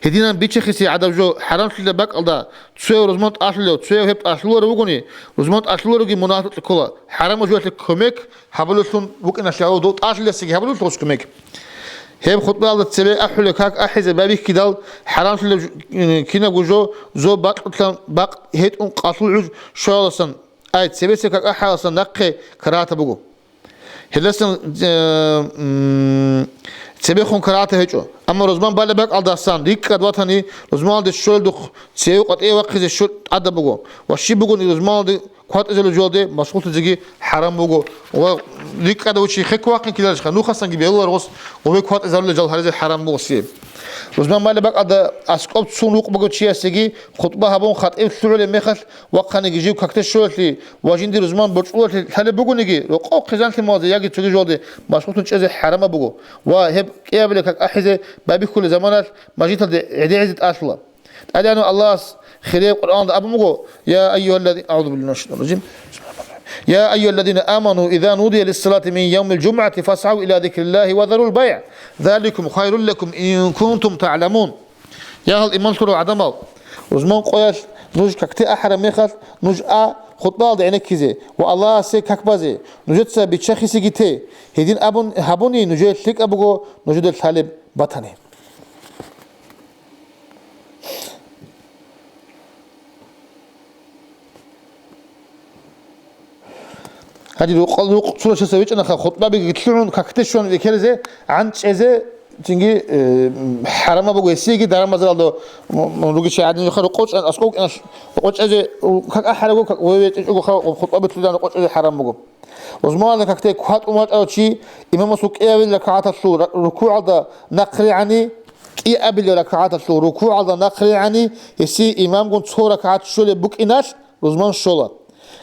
Гьединан бичи-хиси гӀадаб жо хӀарамлъулеб бакӀалда цояв рузман тӀалъулев, цояв гьеб тӀалъуларев вугони, рузман тӀалъуларевги мунагьалъукье ккола, хӀарамаб жоялъе кумек гьабулеллъун букӀиналъе гьалав дов тӀалъилесеги гьабулелъул кумек. Гьеб хутӀбаялда цебе ахӀулеб как ахӀизе байбихьидал хӀарамлъулеб жо-, кинабго жо, зо бакьулъан бакъ гьетӀун къалъул гӀуж щваласан, ай, цебесеб как ахӀаласан нахъе карагьатаб буго. Гьелдасан, э, м, цебехун карагьатаб гьечӀо. Амма рузман балеб бакӀалдасан рикӀкӀад ватани, рузманалде щолелдухъ цеве къватӀиве вахъизе що-, тӀадаб буго. Ва щиб бугони рузманалде кватӀизабулеб жоялде машгъуллъизеги хӀарам буго. Ва рикӀкӀадав чи хехго вахъин ккеларищха, нухасанги бегьуларо гъос гъубе кватӀизабулел жал гьаризе хӀарам буго гъосие. Рузман малеб бакӀалда аскӀоб цун вукъ бугев чиясеги хутӀба гьабун хатӀиб лъугӀулеб мехалъ вахъаниги жив какде щолалъе ва жиндир рузман борчӀулалъе лъалеб бугониги, рокъов хъизан-лъималазе яги цоги жоялде машгъуллъун чӀезе хӀарамаб буго ва гьеб кӀиабилеб как ахӀизе байбихьулеб заманалъ мажгиталде гӀедегӀизе тӀалъула. ТӀадегӀанав Аллагьас хирияб Къуръаналда абун буго: «Я айюгьаллади-», агӀузу биллагьи минаш шайтанир ражим. «Я айюгьалладина аману, иза нудия лиссалати мин явмил жумгӀати фасгӀав иля зикриллагьи ва зарул байгӀ, заликум хайрул лакум ин кунтум тагӀламун». Я, гьал иман лъурал гӀадамал, рузман къоялъ нуж какде ахӀараб мехалъ, нуж а хутӀбаялда гӀенеккизе ва Аллагьасе как базе, нужеца биччахисеги те. Гьедин абун гьабуни, нужее лъикӀаб буго нужеда лъалеб батани. Гьадин, рукъ-, рукъ цо чиясда вичӀанаха, хутӀбаби лъугӀун, какде щун векеризе, гӀанчӀезе, цинги, э, хӀарамаб буго, гьесиеги даран-базаралда м-, м-, ругичи гӀадин, рукъ-, рукъ-, аскӀов кӀиналъ рукъ-, чӀезе, как ахӀараб буго, как ве-, ве-, чӀого ха-, хутӀба лъугӀун рукъ-, чӀезе хӀарам буго. Рузманалда какде кватӀун вачӀарав чи имамасул кӀиабил ракагӀаталъул ра-, рукугӀалда нахъригӀани, кӀиабил ракагӀаталъул рукугӀалда нахъригӀани, гьесие имамгун цо ракагӀат щолеб букӀиналъ, рузман щола.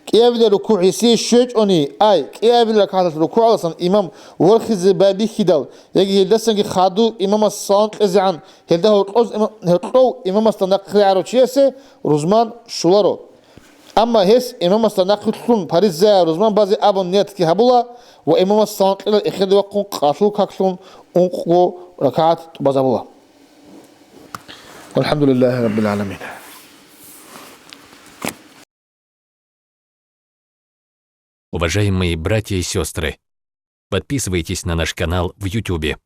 КӀиабилеб рукугӀ гьесие щвечӀони, ай, кӀиабил ракагӀаталъ рукугӀалдасан имам ворхизе байбихьидал яги гьелдасанги хадув имамас салам кьезегӀан гьелда гьоркьоз има-, гьоркьов имамасда нахъригӀарав чиясе рузман щоларо. Амма гьес имамасда нахъвилълъун париза рузман базе абун ниятги гьабула ва имамас салам кьелал эхеде вахъун къалъул каклъун ункъго ракагӀат тӀубазабула. Валхамдулиллагьи раббил гӀаламин. Уважаемые братья и сестры, подписывайтесь на наш канал в Ютубе.